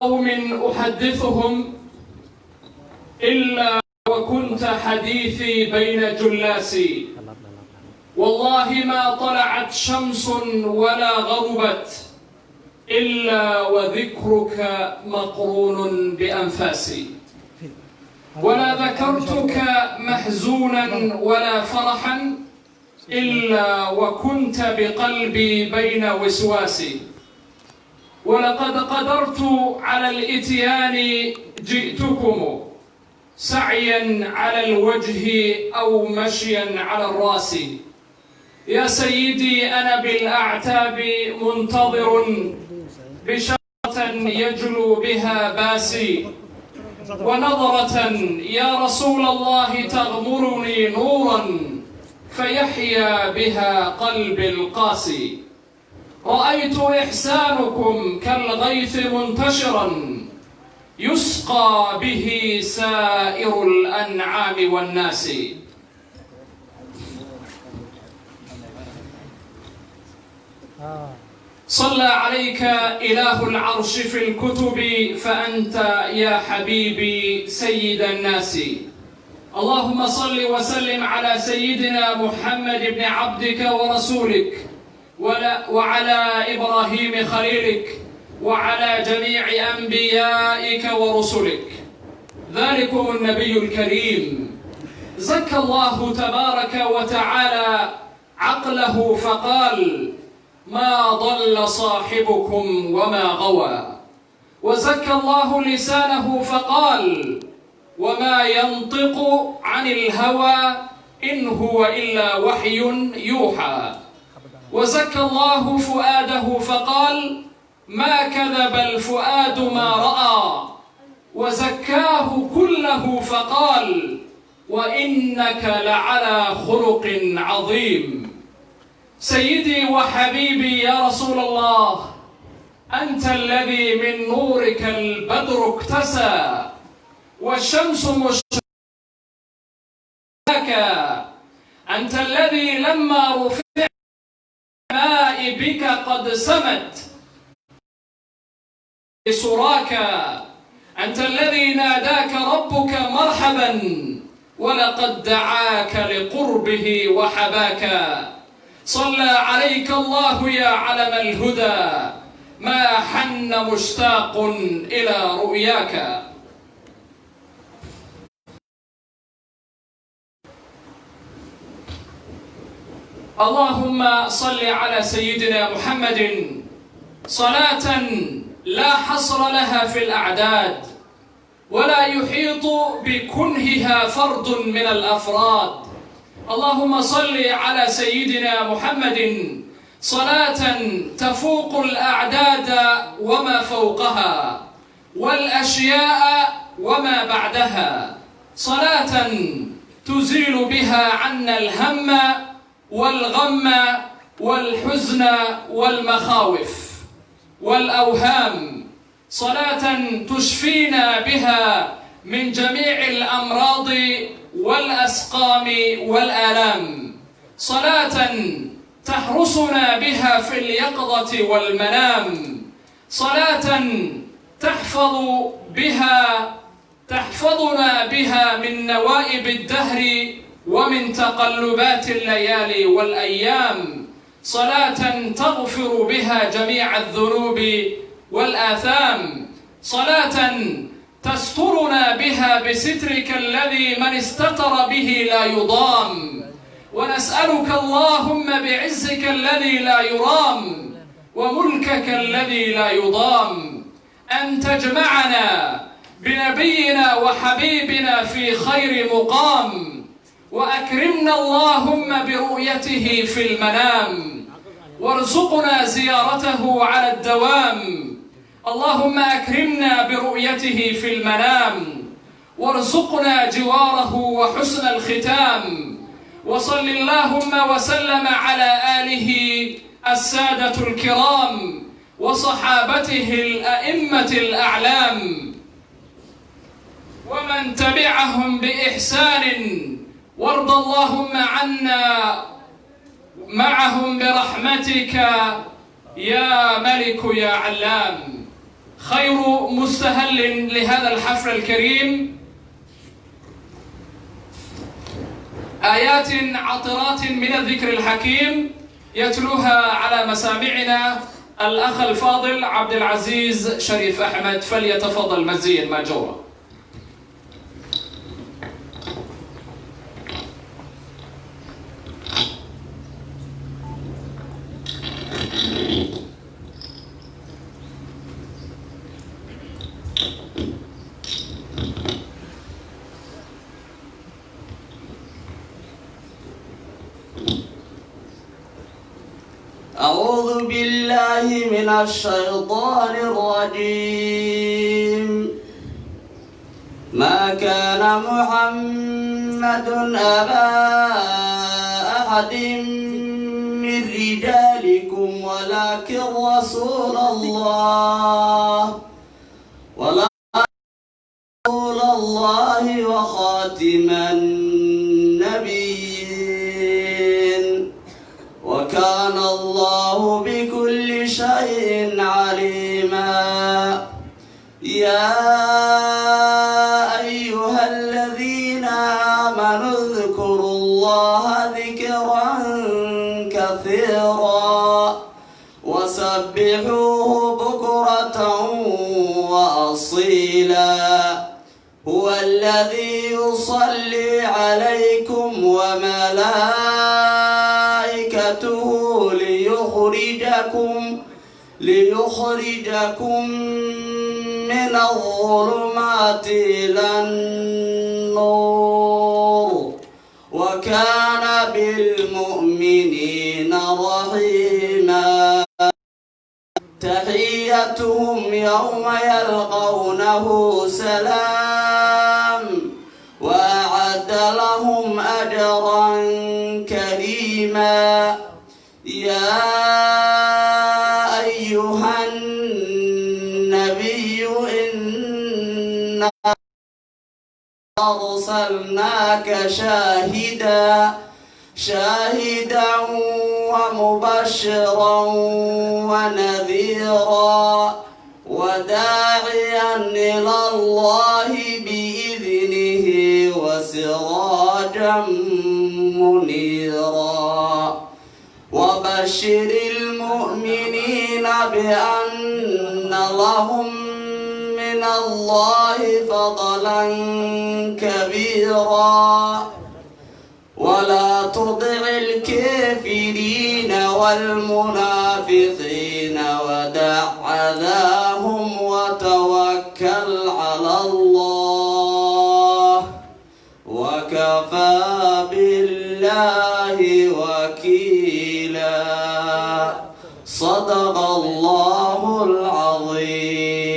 قوم أحدثهم إلا وكنت حديثي بين جلاسي. والله ما طلعت شمس ولا غربت إلا وذكرك مقرون بأنفاسي، ولا ذكرتك محزونا ولا فرحا إلا وكنت بقلبي بين وسواسي. ولقد قدرت على الإتيان جئتكم سعيا على الوجه أو مشيا على الراس. يا سيدي أنا بالأعتاب منتظر بشارة يجلو بها باسي، ونظرة يا رسول الله تغمرني نورا فيحيا بها قلبي القاسي. رأيت إحسانكم كالغيث منتشرا يسقى به سائر الأنعام والناس. صلى عليك إله العرش في الكتب فأنت يا حبيبي سيد الناس. اللهم صل وسلم على سيدنا محمد بن عبدك ورسولك، وعلى إبراهيم خليلك، وعلى جميع أنبيائك ورسلك. ذلكم النبي الكريم زكى الله تبارك وتعالى عقله فقال: ما ضل صاحبكم وما غوى. وزكى الله لسانه فقال: وما ينطق عن الهوى إن هو إلا وحي يوحى. وزكى الله فؤاده فقال: ما كذب الفؤاد ما رأى. وزكاه كله فقال: وإنك لعلى خلق عظيم. سيدي وحبيبي يا رسول الله، أنت الذي من نورك البدر اكتسى، والشمس مشرقة. أنت الذي لما رفع الماء بك قد سمت سراك. أنت الذي ناداك ربك مرحبا، ولقد دعاك لقربه وحباك. صلى عليك الله يا علم الهدى، ما حن مشتاق إلى رؤياك. اللهم صل على سيدنا محمد صلاة لا حصر لها في الأعداد، ولا يحيط بكنهها فرد من الأفراد. اللهم صل على سيدنا محمد صلاة تفوق الأعداد وما فوقها، والأشياء وما بعدها، صلاة تزيل بها عنا الهم والغم والحزن والمخاوف والأوهام، صلاة تشفينا بها من جميع الأمراض والأسقام والآلام، صلاة تحرسنا بها في اليقظة والمنام، صلاة تحفظنا بها من نوائب الدهر ومن تقلبات الليالي والأيام، صلاة تغفر بها جميع الذنوب والآثام، صلاة تسترنا بها بسترك الذي من استتر به لا يضام. ونسألك اللهم بعزك الذي لا يرام وملكك الذي لا يضام أن تجمعنا بنبينا وحبيبنا في خير مقام، وأكرمنا اللهم برؤيته في المنام، وارزقنا زيارته على الدوام. اللهم أكرمنا برؤيته في المنام، وارزقنا جواره وحسن الختام. وصل اللهم وسلم على آله السادة الكرام وصحابته الأئمة الأعلام ومن تبعهم بإحسان، وارض اللهم عنا معهم برحمتك يا ملك يا علام. خير مستهل لهذا الحفل الكريم آيات عطرات من الذكر الحكيم يتلوها على مسامعنا الأخ الفاضل عبد العزيز شريف أحمد، فليتفضل مزيا ماجورا. أعوذ بالله من الشيطان الرجيم. ما كان محمد أبا أحد من رجالكم ولكن رسول الله وخاتم النبيين، وكان الله بكل شيء عليما. يا أيها الذين آمنوا اذكروا الله ذكرا كثيرا وسبحوه بكرة وأصيلا. هو الذي يصلي عليكم وملائكته ليخرجكم من الظلمات إلى النور، وكان بالمؤمنين رحيما. تحيتهم يوم يلقونه سلام، وأعد لهم أجرا كريما. يا أيها النبي إنا أرسلناك شاهدا ومبشرا ونذيرا وداعيا إلى الله بإذنه وسراجا منيرا. وبشر المؤمنين بأن لهم من الله فضلا كبيرا. ولا تطع الكافرين والمنافقين ودع أذاهم وتوكل على الله، وكفى بالله وكيلا. صدق الله العظيم.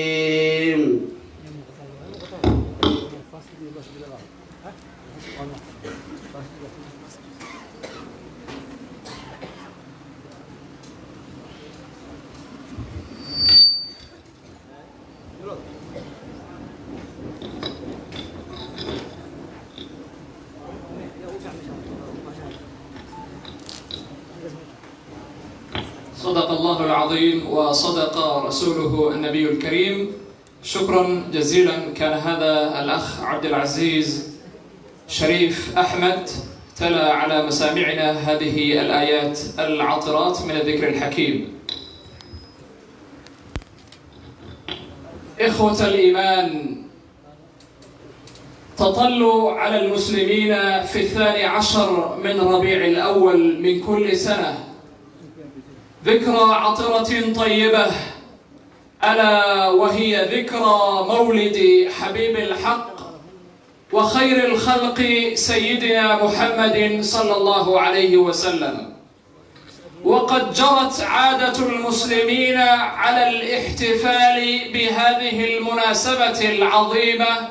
صدق الله العظيم وصدق رسوله النبي الكريم. شكرا جزيلا. كان هذا الأخ عبد العزيز شريف أحمد تلا على مسامعنا هذه الآيات العطرات من الذكر الحكيم. إخوة الإيمان، تطل على المسلمين في 12 من ربيع الأول من كل سنة ذكرى عطرة طيبة، ألا وهي ذكرى مولد حبيب الحق وخير الخلق سيدنا محمد صلى الله عليه وسلم. وقد جرت عادة المسلمين على الاحتفال بهذه المناسبة العظيمة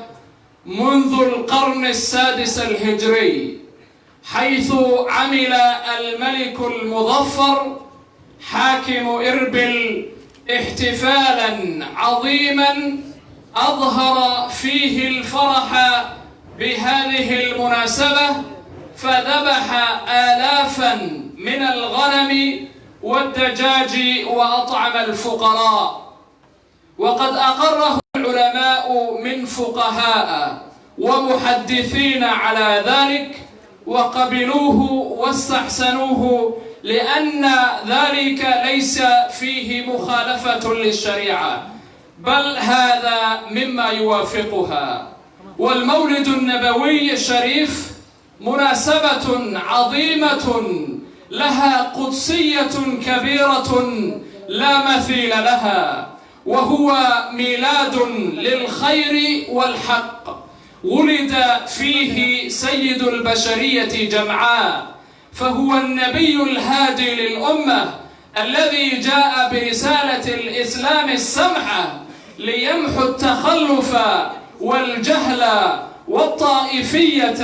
منذ القرن السادس الهجري، حيث عمل الملك المظفر حاكم إربل احتفالا عظيما أظهر فيه الفرح بهذه المناسبة، فذبح آلافا من الغنم والدجاج وأطعم الفقراء. وقد أقره العلماء من فقهاء ومحدثين على ذلك، وقبلوه واستحسنوه، لأن ذلك ليس فيه مخالفة للشريعة، بل هذا مما يوافقها. والمولد النبوي الشريف مناسبة عظيمة لها قدسية كبيرة لا مثيل لها، وهو ميلاد للخير والحق، ولد فيه سيد البشرية جمعاء، فهو النبي الهادي للأمة الذي جاء برسالة الإسلام السمحة ليمحو التخلف والجهل والطائفية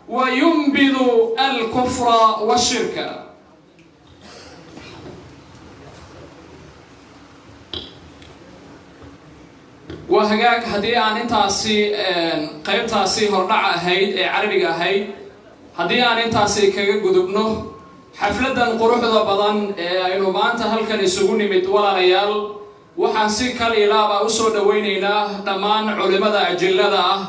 وينبذ الكفر والشرك. Waa hagaag. Haddii aan intaasi qaybtaasi hordhaca ahayd ee Carabiga ahayd haddii aan intaasi kaga gudubno, xafladdan quruxda badan ee aynu maanta halkan isugu nimid, walaalayaal, waxaan si kal ilaaba usoo dhowaynaynaa dhammaan culimada ajillada ah,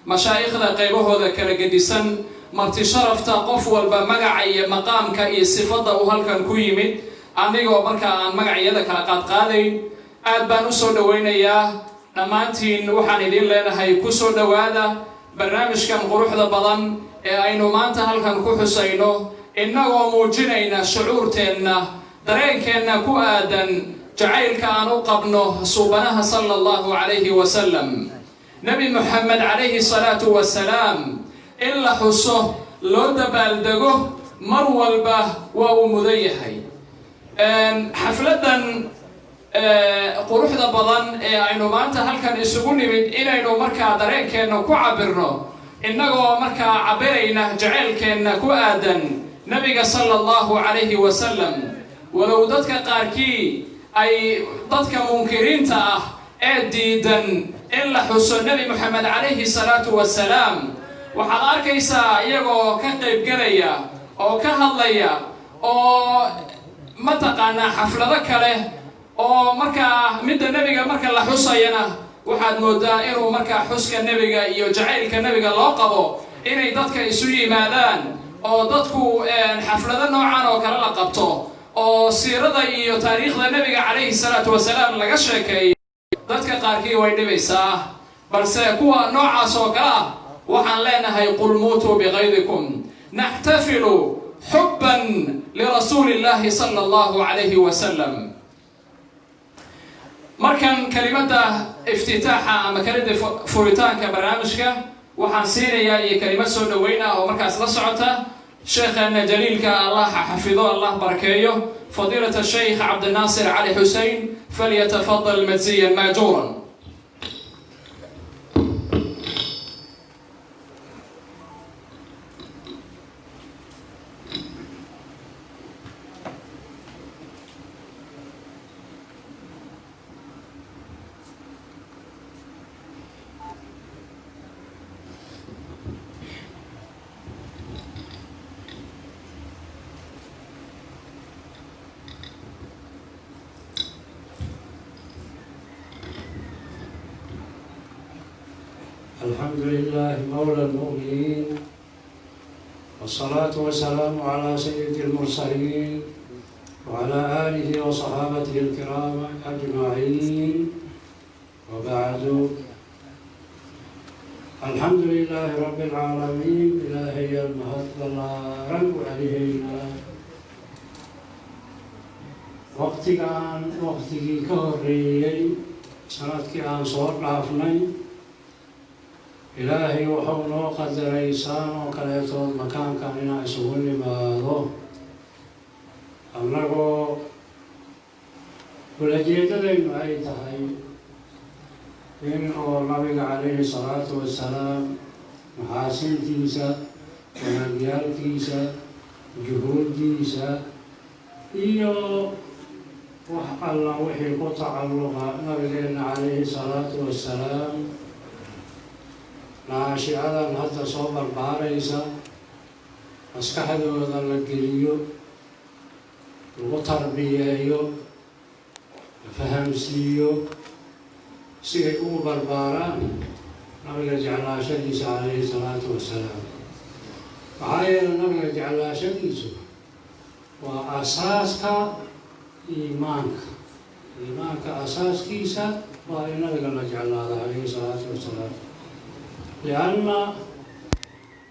mashaa'ikhda qaybahooda kala gedisan, marti sharafta, qof walba magaca iyo maqaamka iyo sifadda uu halkan ku yimid, anigoo markaa aan magacyada kala qaadqaadayn. Aad baan usoo dhowaynayaa dhammaantiin. Waxaan idiin leenahay, kusoo dhowaada barnaamijkan quruxda badan ee aynu maanta halkan ku xusayno, innagoo muujinayna shucuurteenna, dareenkeenna ku aadan jacaylka aan u qabno suubanaha sala Allahu calayhi wasalam. Nebi Moxamed calayhi salaatu wasalaam in la xuso, loo dabaaldego mar walba waa uu mudan yahay. Xafladdan quruxda badan ee aynu maanta halkan isugu nimid inaynu markaa dareenkeenna ku cabirno, innagoo markaa cabirayna jaceylkeenna ku aadan Nabiga sala Allahu calayhi wasalam, walow dadka qaarkii ay dadka munkiriinta ah ee diidan in la xuso Nebi Moxamed calayhi salaatu wasalaam, waxaad arkaysaa iyagoo ka qaybgelaya oo ka hadlaya oo mataqaanaa xaflado kale oo markaa midda nebiga marka la xusayana waxaad moodaa inuu markaa xuska nebiga iyo jacaylka nebiga loo qabo inay dadka isu yimaadaan oo dadku xaflado noocan oo kale la qabto oo siirada iyo taariikhda nebiga calayhi salaatu wasalaam laga sheekeeyo. Dadka qaarkii way dhibaysaa, balse kuwa noocaas oo kale ah waxaan leenahay: qul muutuu bikaydikum. Naxtafilu xubban lirasuuli illahi sala Allahu calayhi wasalam. Markan kelimadda iftitaaxa ama kelimada furitaanka barnaamijka waxaan siinayaa iyo kelimad soo dhoweyn ah oo markaas la socota sheekheena jaliilka, Allah xafido, Allah barakeeyo, fadiilat Shaykh Cabdinaasir Cali Xusein. Falyatafadal majziyan maajuuran. الحمد لله مولى المؤمنين، والصلاة والسلام على سيد المرسلين وعلى آله وصحابته الكرام أجمعين، وبعد. الحمد لله رب العالمين. إلهي المهد ballaaran u celihayna. Waqtigaan waqtigii ka horreeyey, sanadkii aan soo dhaafnay, Ilaahay wuxuu noo qadaray saan oo kaleetood makaankan inaan isugu nimaado, annagoo ulajeedadaynu ay tahay in oo Nabiga calayhi salaatu wasalaam maxaasintiisa, wanaagyaalkiisa, juhuuddiisa iyo wax alla wixii ku tacalluqa Nabigeenna calayhi salaatu wasalaam naashicadan hadda soo barbaaraysa maskaxdooda la geliyo, lagu tarbiyeeyo, la fahamsiiyo. Si ay ugu barbaaraan nabiga jeclaashadiisa calayhi salaatu wasalaam. Maxaa yeele, nabiga jeclaashadiisu waa asaaska iimaanka. Iimaanka asaaskiisa waa in nabiga la jeclaado calayhi salaatu wasalaam, lianna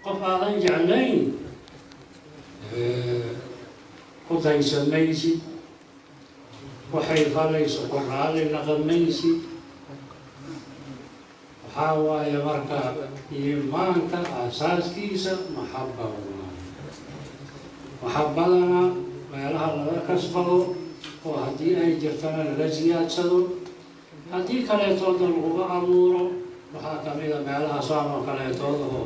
qof aadan jeclayn ku daysan maysid, waxay falayso ku raalli naqan maysid. Waxaa waaye marka iimaanka asaaskiisa maxaba waaye. Maxabadana meelaha laga kasbado oo haddii ay jirtana laga siyaadsado, haddii kaleetooda laguga abuuro, waxaa kamida meelaha saan oo kaleetood oo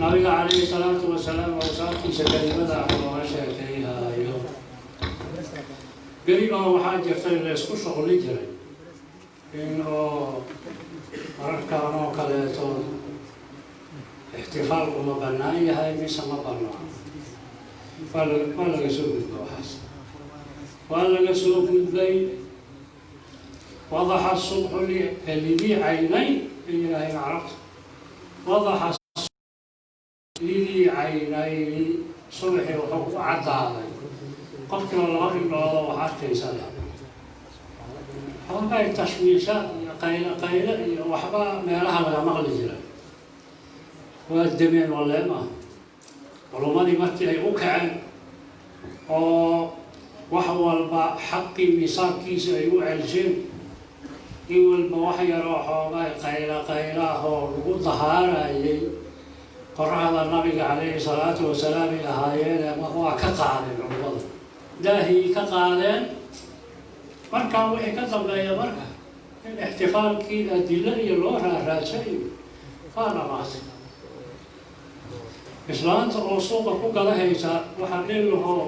nabiga calayhi salaatu wasalaam awsaaftiisa kelimada looga sheekayhaayo. Beri oo waxaa jirtay la isku shuqli jiray in oo mararkaan oo kaleetood ixtifaalku ma bannaan yahay mise ma bannaan. Waa laga soo gudba waxaas, waa laga soo gudbay. Wadaxa subxu lidii caynayn ay yidhaaheen carabta. Wadaxa lidii caynayni, subaxii wuxuu ku caddaaday qofkiiba laba indhooda wax arkaysa leh. Xoogay tashwiishaad iyo qayle qayle iyo waxba meelaha laga maqli jiray waa demeen waleema. Culummadii markii ay u kaceen oo wax walba xaqii miisaabkiisa ay u celsheen, in walba wax yaroo xoogay qayla qayla ah oo lagu dahaarayay qoraxda nabiga calayhi salaatu wasalaam ay ahaayeen, waa ka qaadeen culummada, daahiyay ka qaadeen. Markaa wixii ka dambeeya marka in ixtifaalkii adilo iyo loo raaraadshay waa dhamaatay. Islaanta oo suuqa ku gadahaysa waxa dhillahoo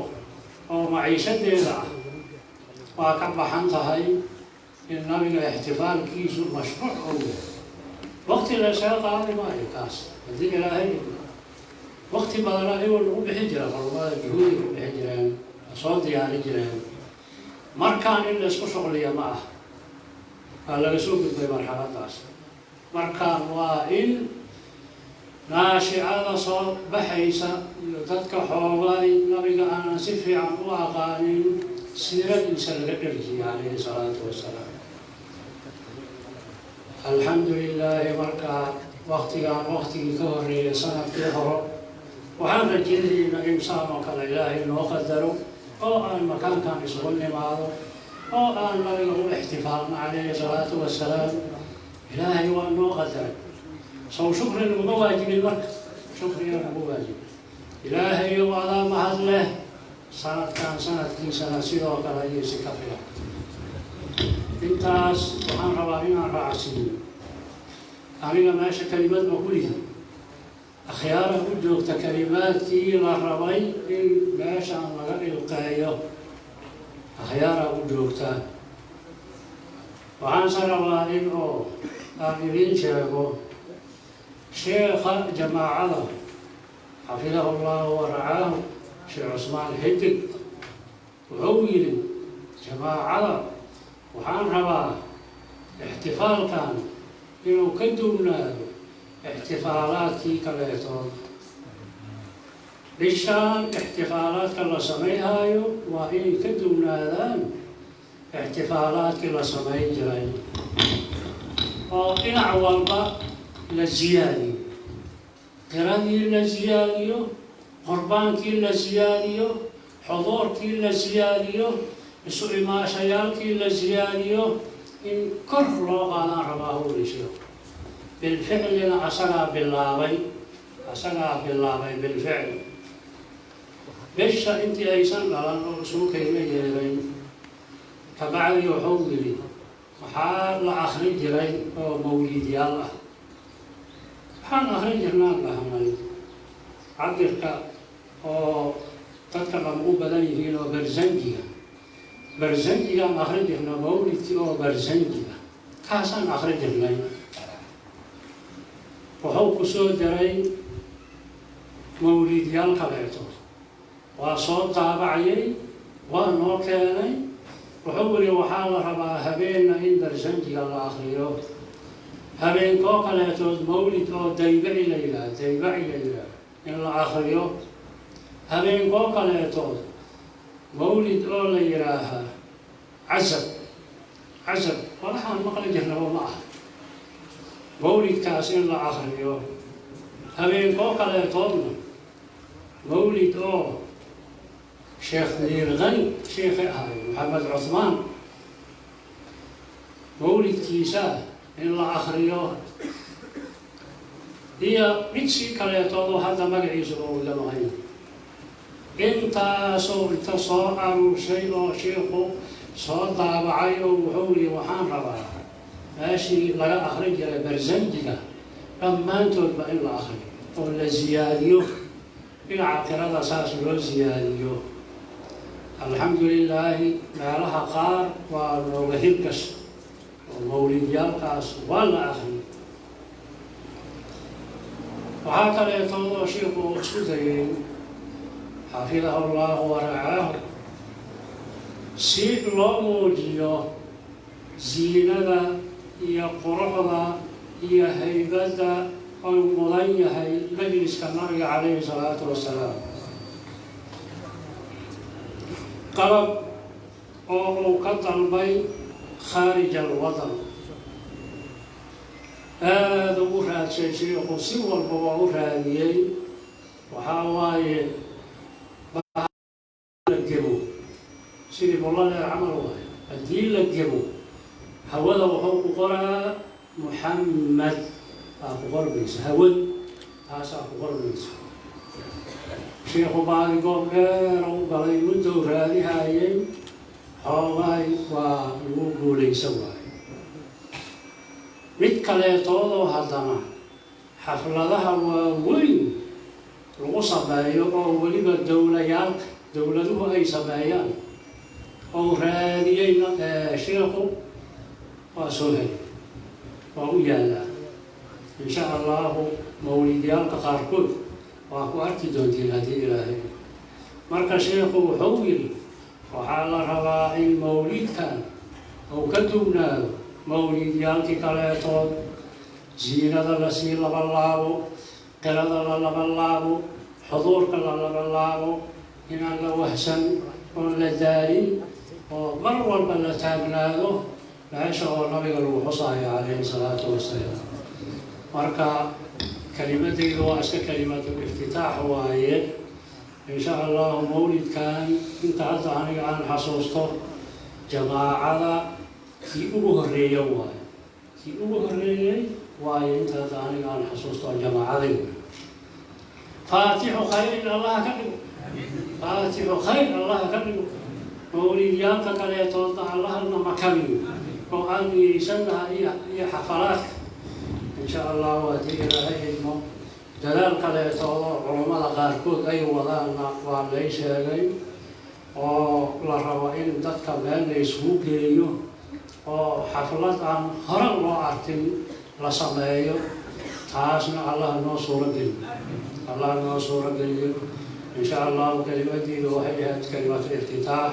oo maciishadeeda ah waa ka baxan tahay in nabiga ixtifaalkiisu mashruuc ou yahay. Waqti la isaga qaadi maayo kaas haddii Ilaahay. Waqti badanaa iwal lagu bixin jira, culamada juhuuday ku bixin jireen, soo diyaari jireen. Markaan in la isku shuqliya ma ah, waa laga soo gudbay marxaladaas. Markaan waa in naashicada soo baxaysa iyo dadka xoogay nabiga aanan si fiican u aqaanin siiradiisa laga dherjiya calayhi salaatu wasalaam. Alxamdu lilaahi. Markaa waktigaan waktigii ka horreeyay sanadkii horo waxaan rajaynaynaa in saan oo kale Ilaahay noo qadaro oo aan makaankan isugu nimaado oo aan nabiga u ixtifaalno calayhi salaatu wasalaam. Ilaahay waa noo qadaray, sow shukri naguma waajibin? Marka shukriga nagu waajibin. Ilaahayow, adaa mahad leh. Sanadkan sanadkiisana sidoo kale ayay si ka filan. Intaas waxaan rabaa inaan raacsiiyo. Aniga meesha kelimad ma ku lihi, akhyaara u joogta kelimaadkii la rabay in meeshaan laga ilqeeyo akhyaara u joogta. Waxaanse rabaa in oo aan idiin sheego sheekha jamaacada xafidahu llahu wa racaahu, Sheekh Cusmaan Xidig, wuxuu yidhi: jamaacada waxaan rabaa ixtifaalkan inuu ka duwnaado ixtifaalaadkii kaleetood. Bishaan ixtifaalaadka la samayhaayo waa inay ka duwnaadaan ixtifaalaadkii la samayn jiray oo dhinac walba la siyaadiyo, qiradii la siyaadiyo, qurbaankii la siyaadiyo, xuduurkii la siyaadiyo, isu imaashayaalkii la siyaadiyo, in kor loo qaadaan rabaa howlisho. Bilficlina asagaa bilaabay, asagaa bilaabay bilficl. Bisha intii aysan dhalan oo isugu kayma yeeray kabacdi wuxuu yidhi: waxaa la akrin jiray oo mawliidyaal ah? Waxaan akrin jirnaan dhahnay cabirka oo dadka dham u badan yihiin oo barsanjiga. Barsanjigaan akrin jirna, mawlidkii oo barsanjiga kaasaan akrin jirnay. Wuxuu ku soo daray mawliidyaal kaleeto, waa soo daabacayay, waa noo keenay. Wuxuu yidhi waxaa la rabaa habeenna in Barsanjiga la akriyo, habeenkoo kaleetood mawlid oo Daybaci la yidhaah, Daybaci la yidhaah in la akriyo, habeenkoo kaleetood mawlid oo la yidhaaha Casab. Casab walaxaan maqli jirnaba ma aha. Mawlidkaas in la akriyo, habeenkoo kaleetoodna mawlid oo Sheekh Miirqani, sheekhi ahay Maxamed Cuthmaan, mawlidkiisa in la akriyo, iyo mid sii kaleetoodoo hadda magaciisuba uu iga maqan yahay. Intaasoo inta soo aruurshay oo shiikhu soo daabacay oo wuxuu yihi waxaan rabaa meeshii laga akrin jiray Barsanjiga dhammaantoodba in la akriyo oo la siyaadiyo dhinaca tirada, saas loo siyaadiyo. Alxamdu lilaahi, meelaha qaar waa nooga hirgas oo mawlidyaalkaas waa la akriyay. Waxaa kaleetoodoo shiiku uu isku dayay, xafidahu allahu waracaahu, si loo muujiyo ziinada iyo quruxda iyo haybadda ou mudan yahay majliska Nabiga calayhi salaatu wasalaam, qalab oo uu ka dalbay khaarij alwadan, aada ugu raadshay shiiku, si walba waa u raadiyey. Waxaa waaye la gebo sidii bulladeer camal waayo, haddii la gebo hawada wuxuu ku qoraa Muxamed aa ku qormaysa, hawad taasaa ku qormaysa. Shiikhu baadigoob dheer u galay, muddow raadihayay, xoogaay waa lagu guulaysan waayo. Mid kaleetoodoo haddana xafladaha waaweyn lagu sameeyo oo weliba dowlayaalka dowladuhu ay sameeyaan ou raadiyey shiikhu, waa soo helay, waa u yaallaa. Insha allahu mawlidyaalka qaarkood waa ku arki doontiin haddii Ilaahay. Marka sheikhu wuxuu yidhi waxaa la rabaa in mawlidkan uu ka duwnaado mawlidyaalkii kaleetood, ziinada lasii laba laabo, qirada la laba laabo, xuduurka la laba laabo, inaan la wahsan oon la daalin oo mar walba la taagnaado meesha oo Nabiga lagu xusaayo calayhi salaatu wasalaam. Marka kelimadaydu waa iska kelimatul iftitaax waaye. Insha allahu mawlidkan inta hadda aniga aan xasuusto jamaacada kii ugu horreeya waaye, kii ugu horreeyey waaye inta hadda aniga aan xasuusto jamaacadayda. Faatixu khayrin Allaha ka dhigo, faatixu khayr Allaha ka dhigo. Mawlidyaalka kaleetoodna Allahna makaniyo oo aan niyeysannaha iyo xafalaadka insha allahu haddii Ilaahay idmo. Dadaal kaleetoodoo culummada qaarkood ay wadaanna waa lay sheegay, oo la rabo in dadka meel la isugu geeyo oo xaflad aan hore loo arkin la sameeyo. Taasna Allah noo suuro geliyo, Allah noo suuro geliyo insha allahu. Kelimadiidu waxay ahayd kelimatu iftitaax.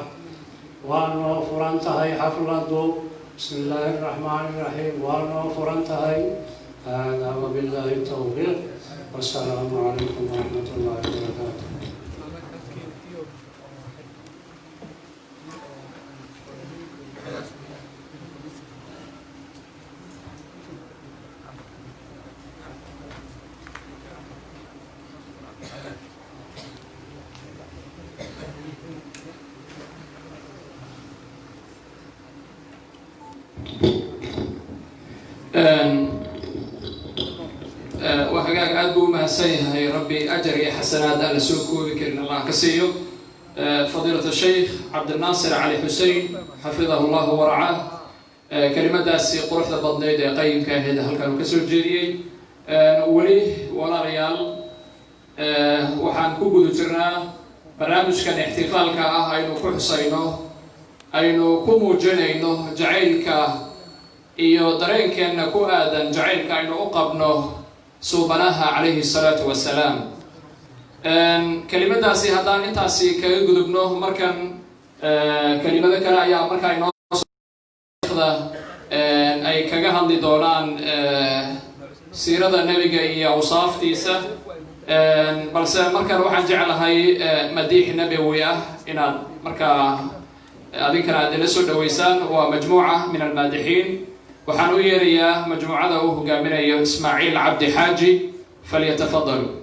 Waa noo furan tahay xafladu. Bismi illaahi araxmaani iraxiim, waa noo furan tahay. Hada wabillahi towfiiq, wassalaamu calaykum waraxmat ullahi wabarakaatu. Waa hagaag, aada buu umahadsan yahay. Rabbi ajar iyo xasanaad aan la soo koobi karin Allah ka siiyo fadiilat Sheikh Cabdinaasir Cali Xusein, xafidahu llahu waracaah, kelimadaasi quruxda badnayd ee qayimka ahayd halkan uu ka soo jeediyey. Weli walaalayaal, waxaan ku guda jirnaa barnaamijkan ixtifaalka ah aynu ku xusayno, aynu ku muujinayno jacaylka iyo dareenkeenna ku aadan jacaylka aynu u qabno suubanaha calayhi salaatu wasalaam. Kelimadaasi haddaan intaasi kaga gudubno, markan Kelimado kale ayaa markaa inoo ay kaga hadli doonaan siirada nebiga iyo awsaaftiisa, balse markan waxaan jeclahay madiix nabawi ah inaad markaa adinkana aad ila soo dhaweysaan. Waa majmuuca min almaadixiin. Waxaan u yeerayaa majmuucada uu hogaaminayo Ismaaciil Cabdi Xaaji. Falyatafadaluu.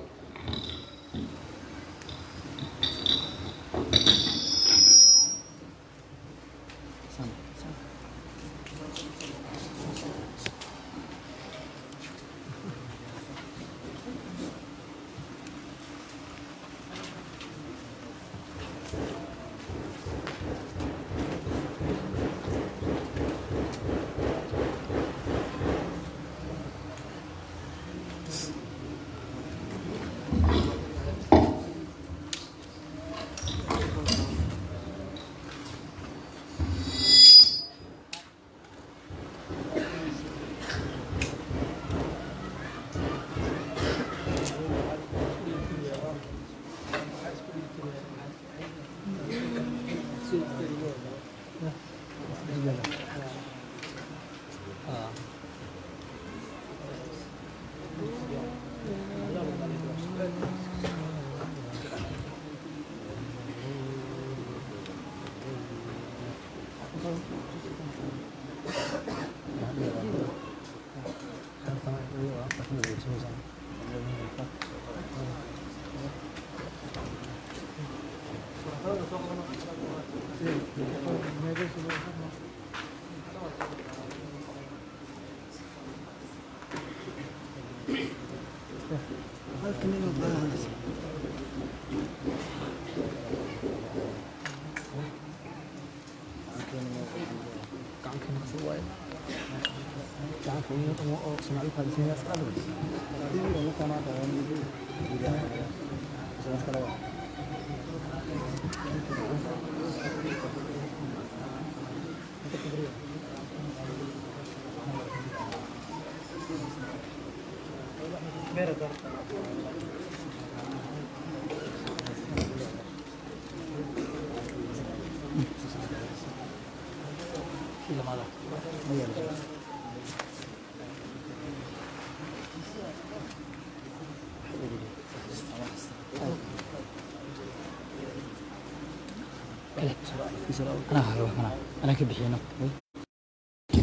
أنا كبحينا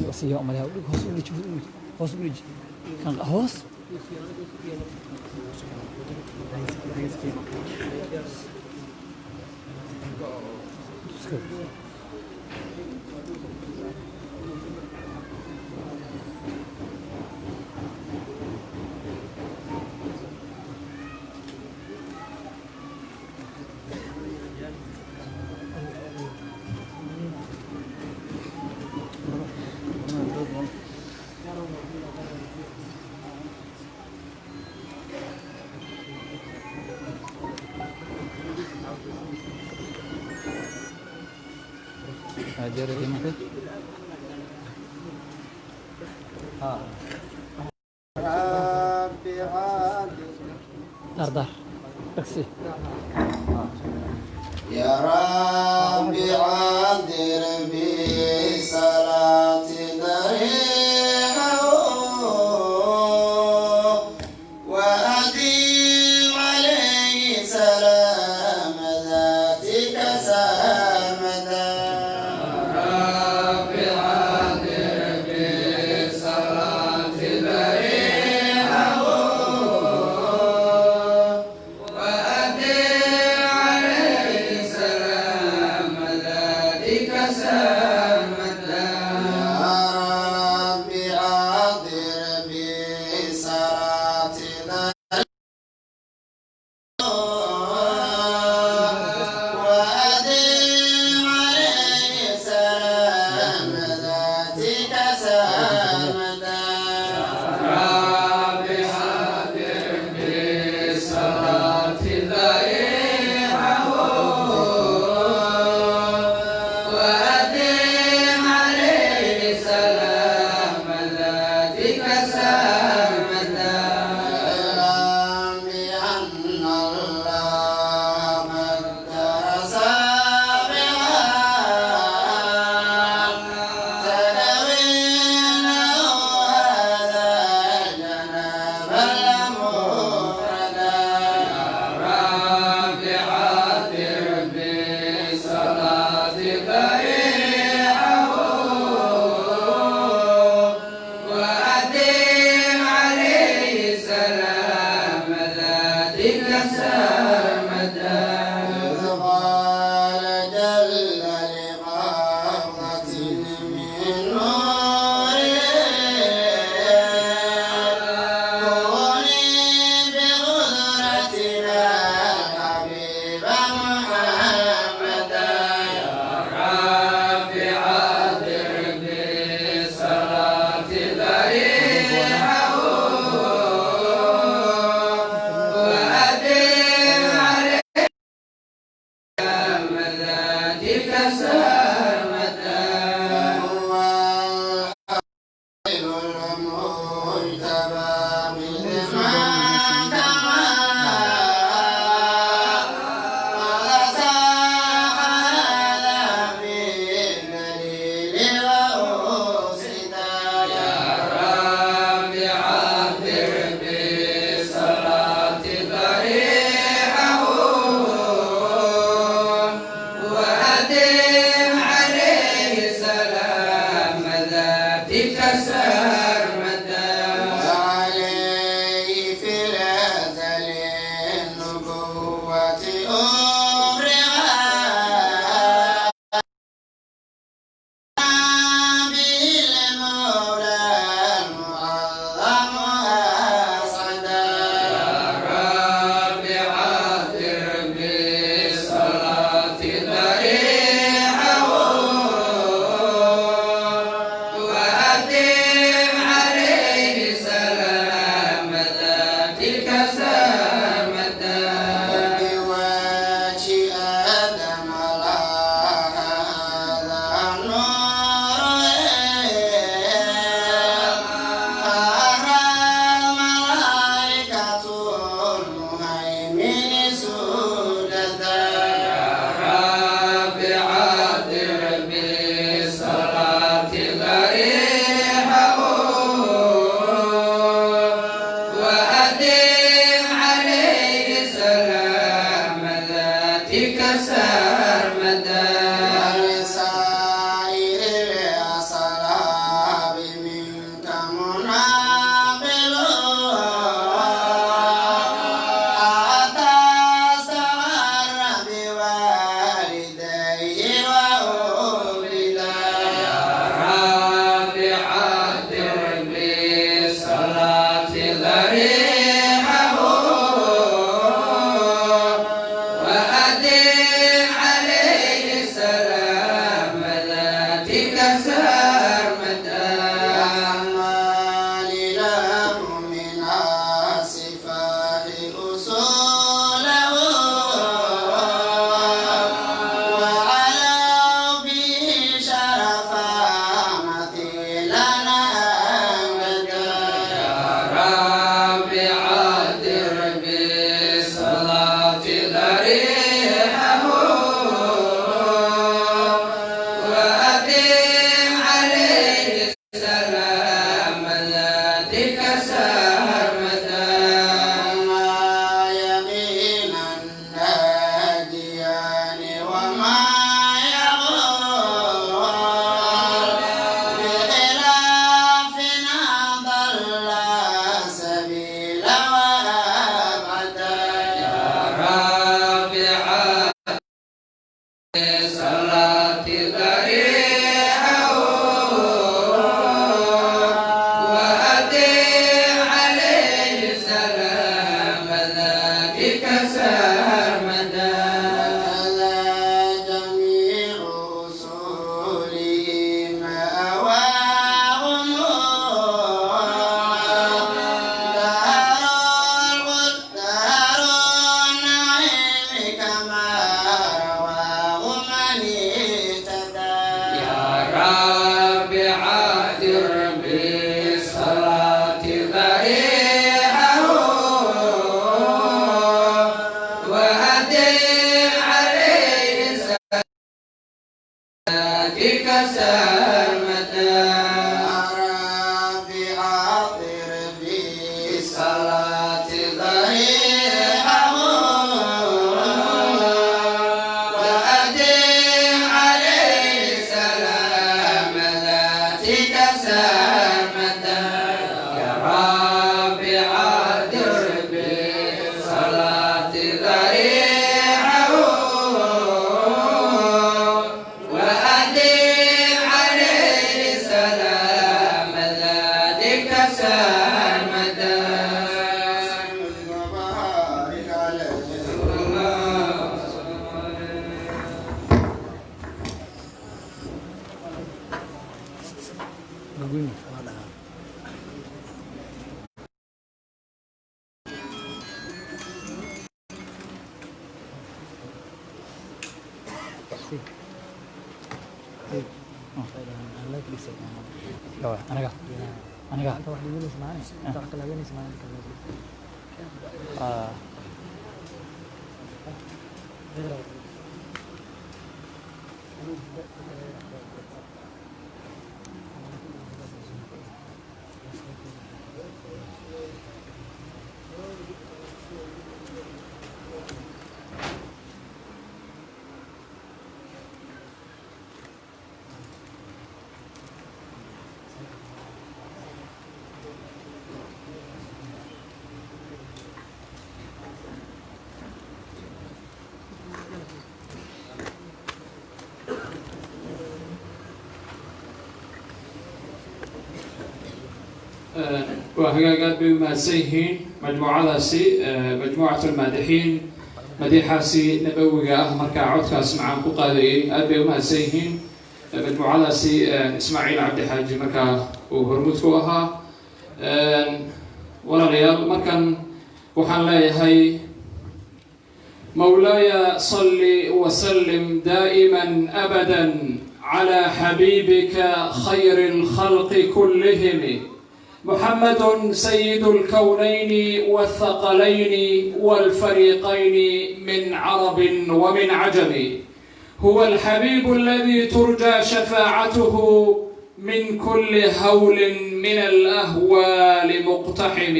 وصية أمرها هوس هوس كان هوس. دار دار تاكسي. يا رب عذر بصلاة ضريحه وأديم عليه سلام ذاتك سرمدا. رب عذر بصلاة ضريحه وأديم عليه سلام سرمدا ما يقينا الناجيان وما يغور بخلافنا ضل سبيل وأبدا يا رب صلاة ضريحه وأدم عليه سلام ذاتك سرمدا هذا جميع أصوله مأواهم دار النعيم كما رواه من اهتدى يا رب عاذر بالصلاة ضريحه وأدم عليه سلامتك سرمدا رب عاطر بالصلاة ضريحه وأدم عليه سلام ذاتك سرمدا يا رب عاذر بالصلاة ضريحه وأدم عليه سلام ذاتك سرمدا وبارك عليه. Aniga aniga Waa hagaag, aad bay u mahadsan yihiin majmuucadaasi, majmuucat almaadixiin, madiixaasi nabawiga ah markaa codkaas macaan ku qaadayay. Aad bay u mahadsan yihiin majmuucadaasi Ismaaciil Cabdi Xaaji markaa uu hormuud ku ahaa. Walaalayaal, markan waxaan leeyahay: مولاي صل وسلم دائما ابدا على حبيبك خير الخلق كلهم، محمد سيد الكونين والثقلين والفريقين من عرب ومن عجم، هو الحبيب الذي ترجى شفاعته من كل هول من الاهوال مقتحم.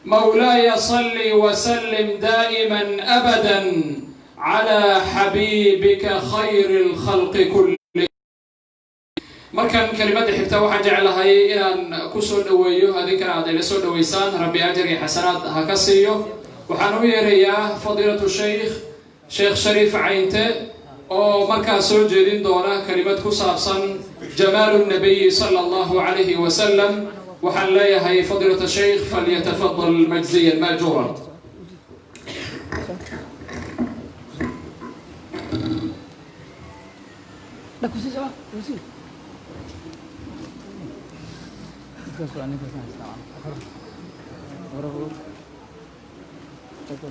مولاي صل وسلم دائما ابدا على حبيبك خير الخلق كلهم. Markan kelimada xigta waxaan jeclahay inaan ku soo dhoweeyo, adinkana aad ila soo dhoweysaan, Rabbi ajar iyo xasanaad ha ka siiyo. Waxaan u yeerayaa fadiilatu shaykh, Sheekh Shariif Caynte, oo markaa soo jeedin doona kelimad ku saabsan jamaalu nabiyi sala Allahu calayhi wasalam. Waxaan leeyahay fadiilata shaykh falyatafadal majziyan maajuuran. La kusii soco, kusii. Ninkaas waa ninkaas aan isticmaalo. Hore hore. Tago.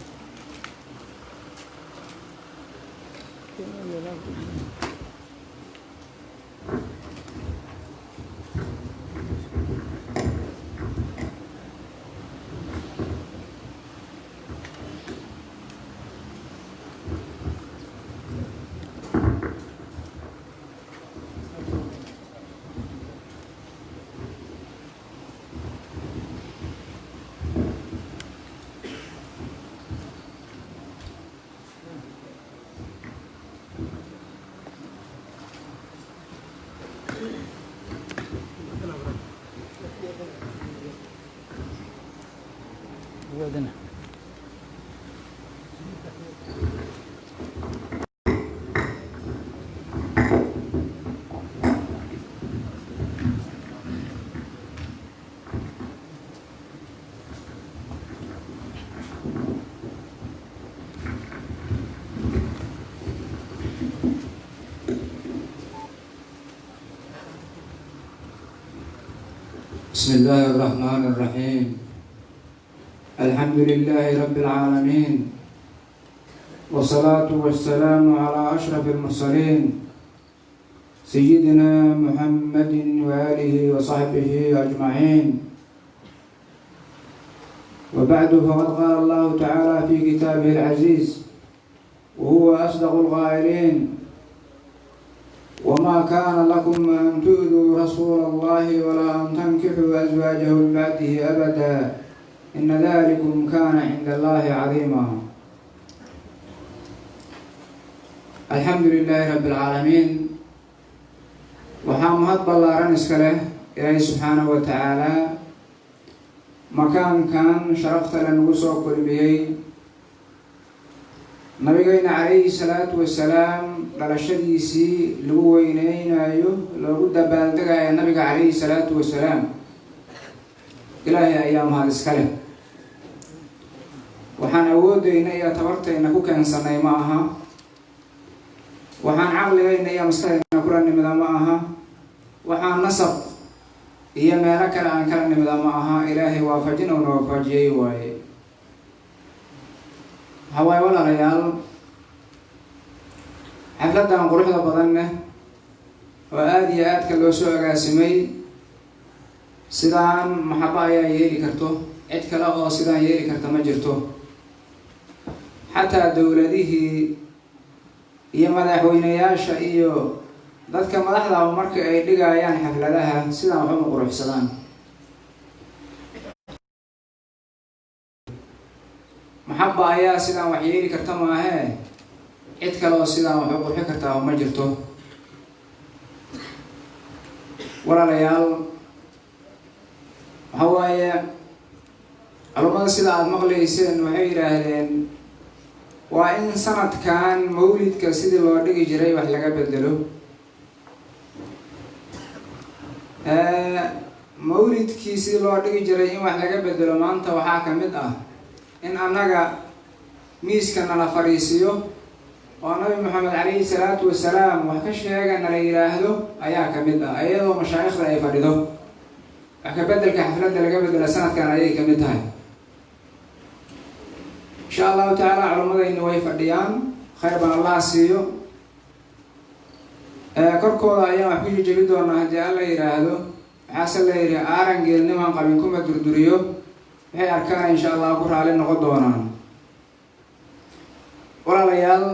Wadana. بسم الله الرحمن الرحيم. الحمد لله رب العالمين، والصلاة والسلام على أشرف المرسلين سيدنا محمد وآله وصحبه أجمعين. وبعد، فقد قال الله تعالى في كتابه العزيز وهو أصدق القائلين: وما كان لكم أن تؤذوا رسول الله ولا أن تنكحوا أزواجه من بعده أبدا إن ذلكم كان عند الله عظيما. الحمد لله رب العالمين. Waxaa mahad ballaaran iska leh Ilaahay subxaanahu wa tacaala, makaankan sharafta le nagu soo kulmiyey, Nabigeyna calayhi salaatu wasalaam dhalashadiisii lagu weyneynayo, loogu dabaaldegayo Nabiga calayhi salaatu wasalaam. Ilaahay ayaa mahad iska leh. Waxaan awoodeyna iyo tabartayna ku keensanay ma aha, waxaan caqligayna iyo maskaxdayna kula nimida ma aha, waxaan nasab iyo meelo kale aan kala nimida ma aha. Ilaahay waafajin uuna waafajiyey waaye. Waxaa waaye, walaalayaal, xafladdan quruxda badan leh oo aada iyo aadka loo soo agaasimay, sidaan maxabo ayaa yeeli karto, cid kale oo sidaan yeeli karta ma jirto. Xataa dowladihii iyo madaxweyneyaasha iyo dadka madaxda marka ay dhigayaan xafladaha, sidaan waxuma quruxsadaan. Maxaba ayaa sidaan wax yeeli karta maahee, cid kale oo sidaan wax u qurxi kartaa ma jirto. Walaalayaal, waxa waaye, culumada sida aada maqlayseen waxay yidhaahdeen waa in sanadkan mawlidka sidii loo dhigi jiray wax laga bedelo. Mawlidkii sidii loo dhigi jiray in wax laga bedelo maanta waxaa ka mid ah in annaga miiska nala fadhiisiyo oo Nabi Maxamed calayhi salaatu wasalaam wax ka sheega nala yidhaahdo ayaa ka mid ah, iyadoo mashaayikhda ay fadhido. Wax ka bedelka xafladda laga bedela sanadkan ayay ka mid tahay, insha Allahu tacaala. Culammadayni way fadhiyaan, khayr baan Allah siiyo. Korkooda ayaan wax ku jejebi doonaa haddii Alla yidhaahdo. Waxaase la yidhi, aaran geelniman qabin kuma durduriyo. Waxay arkaan insha Allah ku raali noqon doonaan. Walaalayaal,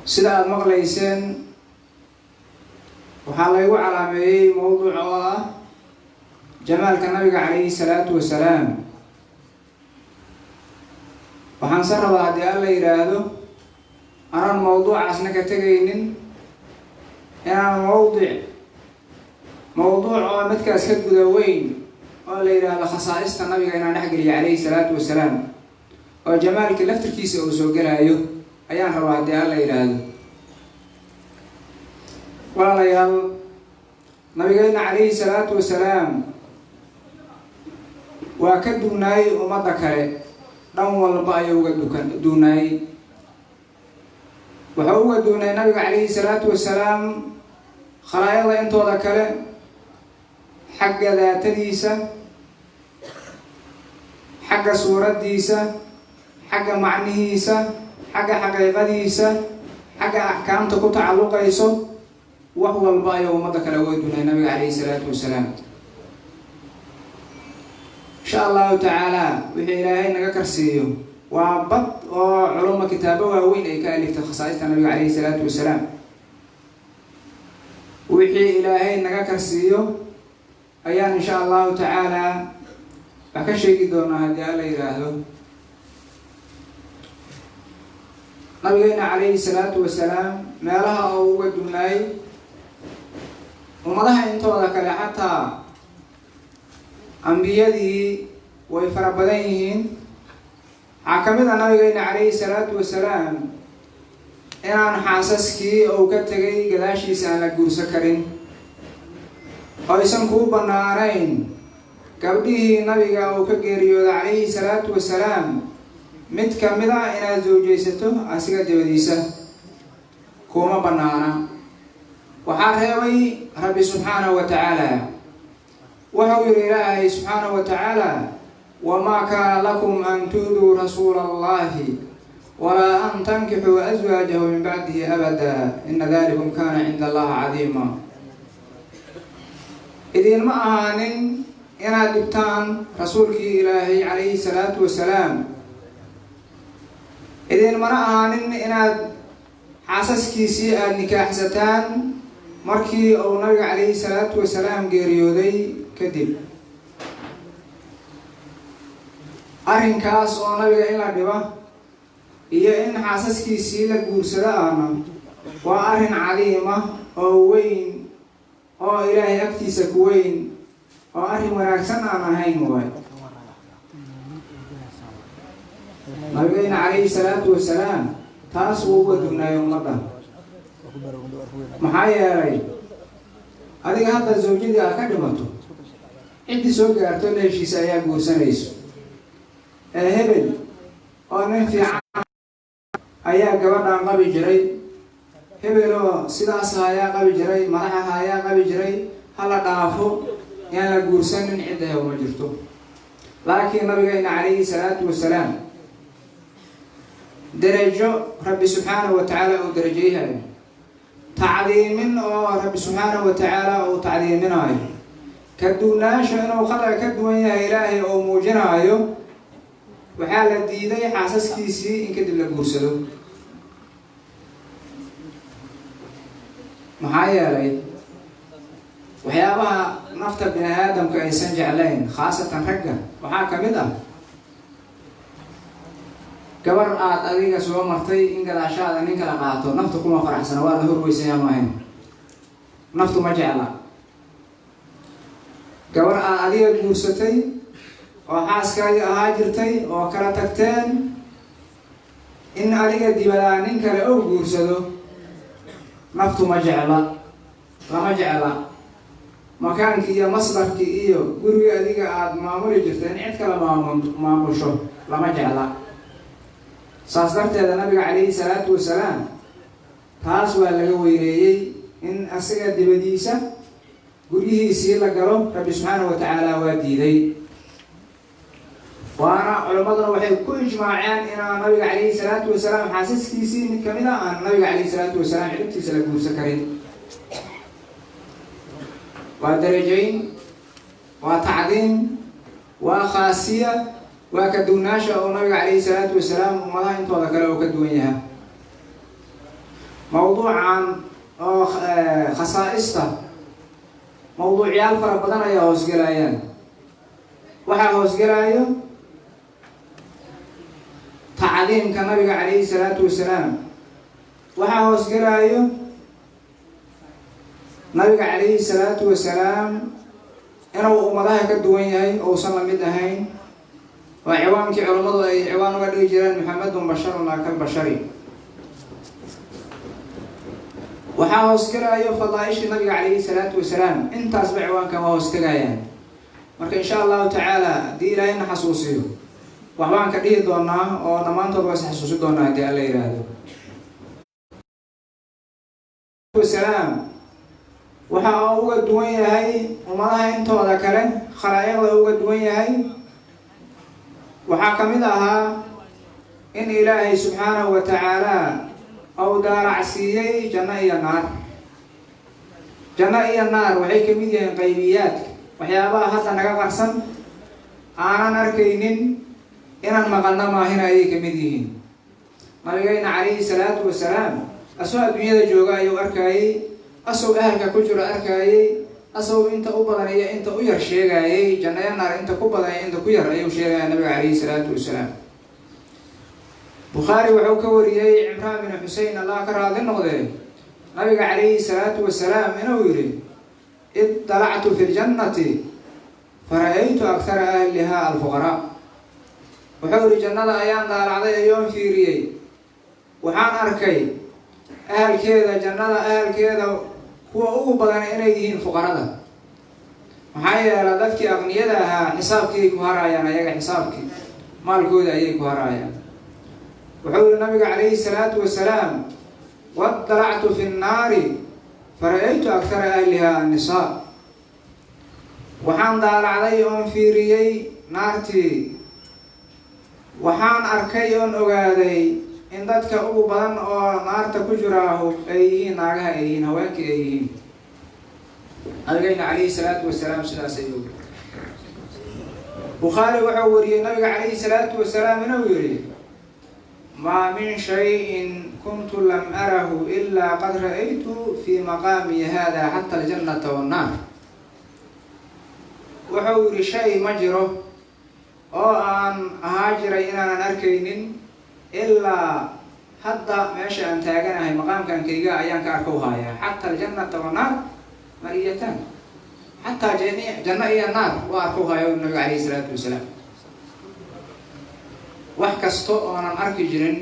sida aada maqlayseen, waxaa laygu calaameeyey mawduuc oo ah jamaalka Nabiga calayhi salaatu wasalaam. Waxaan se rabaa, haddii Alla yidhaahdo, anaan mawduucaasna ka tegaynin, inaan mawduuc oo midkaas ka guda weyn oo la yidhaahdo khasaa'ista Nabiga inaan dhexgeliyo calayhi salaatu wasalaam, oo jamaalka laftirkiisa uu soo gelaayo ayaan rabaa, haddii Alla yidhaahdo. Walaalayaal, Nabigeena calayhi salaatu wasalaam waa ka duunaayey ummadda kale, dhan walba ayuu uga dukan duunaayey. Wuxuu uga duunay Nabiga calayhi salaatu wasalaam khalaayada intooda kale xagga daatadiisa, xagga suuraddiisa, xagga macnihiisa, xagga xaqiiqadiisa, xagga axkaamta ku tacalluqayso. Wax walba ayuu ummadda kale uga dunay Nabiga calayhi salaatu wasalaam. Insha Allahu tacaala, wixii Ilaahay naga karsiiyo waa bad oo culuma kitaabo waaweyn ay ka aliftay khasaaista Nabiga calayhi salaatu wasalaam. Wixii Ilaahay naga karsiiyo ayaan insha Allahu tacaala wax ka sheegi doonaa, haddii Alla yidhaahdo. Nabigeena calayhi salaatu wasalaam meelaha oo uga dunaay ummadaha intooda kale, xataa Ambiyadii way fara badan yihiin. Waxaa ka mid ah nabigeena calayhi salaatu wasalaam inaan xaasaskii uu ka tegay gadaashiisa aan la guursan karin, oo aysan kuu bannaanayn gabdhihii nabiga uu ka geeriyooda calayhi salaatu wasalaam mid ka mid ah inaad zawjaysato asiga dabadiisa kuma bannaana. Waxaa reebay Rabbi subxaanahu wa tacaala. Wuxuu yidhi Ilaahay subxaanahu wa tacaala: "Wamaa kaana lakum an tu'duu rasuula Allahi walaa an tankixuu aswaajahu min bacdihi abada ina dalikum kaana cinda Allahi cadiima." Idiinma ahaanin inaad dhibtaan rasuulkii Ilaahay calayhi salaatu wasalaam, idiinmana ahaanin inaad xaasaskiisii aada nikaaxsataan markii uu nabiga calayhi salaatu wasalaam geeriyooday kadib. Arrinkaas oo nabiga in la dhiba iyo in xaasaskiisii la guursado ahna waa arrin cadiima oo weyn oo Ilaahay agtiisa ku weyn oo arrin wanaagsan aan ahayn waay. Nabigeena calayhi salaatu wasalaam taas wuu uga dugnaayay ummadda. Maxaa yeelay, adiga hadda zawjadii aad ka dhimato, ciddii soo gaarto la heshiisa ayaa guursanayso. Ee hebel oo nin fiican ayaa gabadhan qabi jiray, hebel oo sidaas ayaa qabi jiray, madaxaha ayaa qabi jiray, hala dhaafo, yaan la guursanin, cidda uma jirto. Laakiin nabigeena calayhi salaatu wasalaam derajo Rabbi subxaanahu wa tacaala uu darajeyhayo, tacdiimin oo Rabbi subxaanahu wa tacaala uu tacdiiminaayo, ka duwnaasho inuu khalqiga ka duwan yahay Ilaahay oo muujinaayo, waxaa la diiday xaasaskiisii in kadib la guursado. Maxaa yeelay, waxyaabaha nafta bini aadamka aysan jeclayn, khaasatan ragga, waxaa ka mid ah gabar aad adiga soo martay in gadaashaada nin kala qaato. Naftu kuma faraxsana, waa la horweysanya maahayn, naftu ma jecla. Gabar aad adiga guursatay oo xaaskaagii ahaa jirtay oo kala tagteen in adiga dibadaa nin kale oo guursado, naftu ma jecla, lama jecla. Makaankii iyo masdarkii iyo gurigii adiga aada maamuli jirtay in cid kale maamusho lama jecla. Saas darteeda nabiga calayhi salaatu wasalaam taas waa laga weyneeyey in asaga dibadiisa guryihiisii la galo. Rabbi subxaanahu wa tacaala waa diiday, waana culimmaduna waxay ku ijmaaceen inaan nabiga calayhi salaatu wasalaam xaasaskiisii mid kamid a aan nabiga calayhi salaatu wasalaam ciribtiisa la guursan karin. Waa darajayn, waa tacdiim, waa khaasiya, waa ka duwnaasha oo nabiga calayhi salaatu wasalaam ummadaha intooda kale oo ka duwan yaha. Mawduucan oo khasaa'ista mawduucyaal fara badan ayaa hoosgelayaan. Waxaa hoosgelaayo tacdiimka nabiga calayhi salaatu wasalaam, waxaa hoosgelaayo nabiga calayhi salaatu wasalaam inuu ummadaha ka duwan yahay ousan la mid ahayn. Waa ciwaankii culammadu ay ciwaan uga dhigi jireen "Muxamedun basharun laa kalbashari". Waxaa hoosgelaayo fadaaishii nabiga calayhi salaatu wasalaam. Intaasba ciwaankan waa hoostegayaan. Marka insha Allahu tacaala haddii Ilaahayna xasuusiyo waxbaan ka dhihi doonaa oo dhammaantood waa is xasuusi doonaa haddii Alla yidhaahdo. Wasalaam waxa uu uga duwan yahay ummadaha intooda kale, khalaa'iqda uga duwan yahay, waxaa ka mid ahaa in Ilaahay subxaanahu wa tacaala uu daaracsiiyey janno iyo naar. Janno iyo naar waxay ka mid yihiin qaybiyaadka, waxyaabaha hadda naga qarsan, aanan arkaynin, inaan maqalno maahina ayay ka mid yihiin. Nabigeyna calayhi salaatu wasalaam asoo adduunyada jooga ayuu arkayey, asoo ahalka ku jiro arkayey, asagoo inta u badan iyo inta u yar sheegayay. Jannayo naar inta ku badan iyo inta ku yar ayuu sheegaya nabiga calayhi salaatu wasalaam. Bukhaari wuxuu ka wariyey Cimraan bin Xusein, Allah ka raadi noqdee, nabiga calayhi salaatu wasalaam inuu yidhi: "Idalactu fi ljannati Fara'aytu akthara ahlihaa alfuqaraa. Wuxuu yihi jannada ayaan daalacday ayoon fiiriyey, waxaan arkay ahalkeeda, jannada ahalkeeda kuwa ugu badan inay yihiin fuqarada. Maxaa yeelay dadkii aqniyada ahaa xisaabkiiay ku haraayaan, ayaga xisaabkii maalkooda ayay ku haraayaan. Wuxuu yihi nabiga calayhi salaatu wasalaam: waddalactu fi nnaari fara'aytu akthara ahlihaa annisaa. Waxaan daalacday oon fiiriyey naartii, waxaan arkay oon ogaaday in dadka ugu badan oo naarta ku jiraahu ay yihiin naagaha, ay yihiin haweenkii ay yihiin. Nabigeyna calayhi salaatu wasalaam sidaas ayuu. Bukhaari wuxuu wariyey nabiga calayhi salaatu wasalaam inuu yihi: maa min shayin kuntu lam arahu ilaa qad ra'aytu fii maqaami hada xata aljannata wannaar. Wuxuu yihi shay ma jiro oo aan ahaa jiray inaanan arkaynin, ilaa hadda meesha aan taaganahay maqaamkan kayga ayaan ka arkow haayaa. Xata aljannata wannaar mariyatan, xataa janno iyo naar waa arkow haaya nabiga calayhi salaatu wasalaam. Wax kasta oonan arki jirin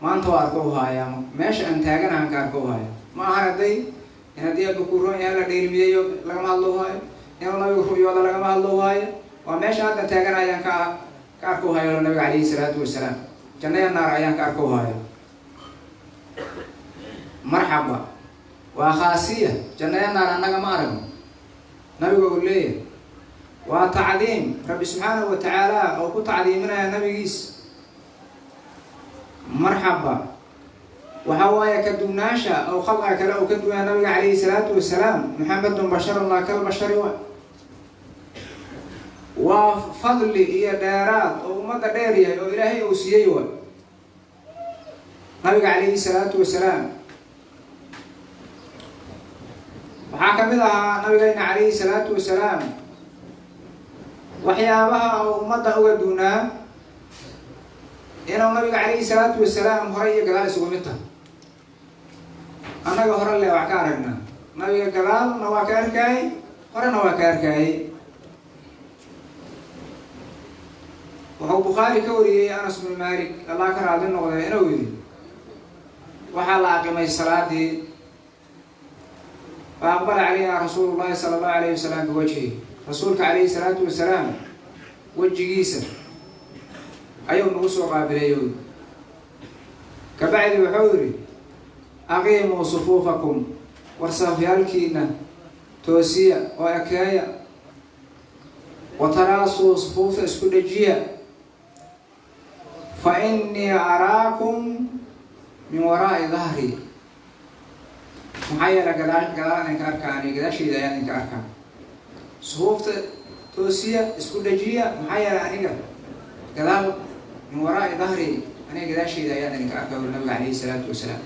maanta waa arkow haayaa, meesha aan taaganahan ka arkow haaya. Ma ahan hadday in haddii Abba kuu roon yahay la dheelmiyeyo lagama hadlo haayo, inuu nabigu ru'yooda lagama hadlo haayo. Waa meesha hadda taagan ayaan ka arkow hayo nabiga calayhi salaatu wasalaam, janno iyo naar ayaan ka arkow hayo. Marxaba, waa khaasiya, janno iyo naar annaga ma aragno nabiga uu leeyahay. Waa tacdiim Rabbi subxaanahu wa tacaala oo ku tacdiiminaya nabigiis. Marxaba, waxa waaye ka duwnaasha oo khalqiga kale oo ka duwanaa nabiga calayhi salaatu wasalaam. Muxamedun basharun laa kalbashari. Waa fadli iyo dheeraad oo ummadda dheer yahay oo Ilaahay uu siiyey wa nabiga calayhi salaatu wasalaam. Waxaa ka mid ahaa nabigeyna calayhi salaatu wasalaam waxyaabaha oo ummadda uga duunaa inuu nabiga calayhi salaatu wasalaam hore iyo gadaal isugu mid tahay. Annaga hore le wax ka aragnaa, nabiga gadaalna waa ka arkaayey, horena waa ka arkaayey. Wuxuu Bukhaari ka wariyey Anas bnu Malik, Allah ka raadli noqday, inuu yidhi: waxaa la aqimay salaadii, fa aqbala calayna rasuulu llahi sala allahu alayhi wasalam biwajhihi. Rasuulka calayhi salaatu wasalaam wejigiisa ayuu nagu soo qaabilay. Kabacdi wuxuu yidhi: aqiimuu sufuufakum, war safyaalkiina toosiya oo ekeeya, wataraasuu, sufuufta isku dhejiya, fa innii araakum min waraa'i dahri. Maxaa yeele gadaal gadaal idinka arkaa, ani gadaashayda ayaan idinka arkaa. Sufuufta toosiya, isku dhejiya, maxaa yeele aniga gadaal, min waraa'i dahri, aniga gadaashayda ayaan idinka arkaa, uri nabiga calayhi salaatu wasalaam.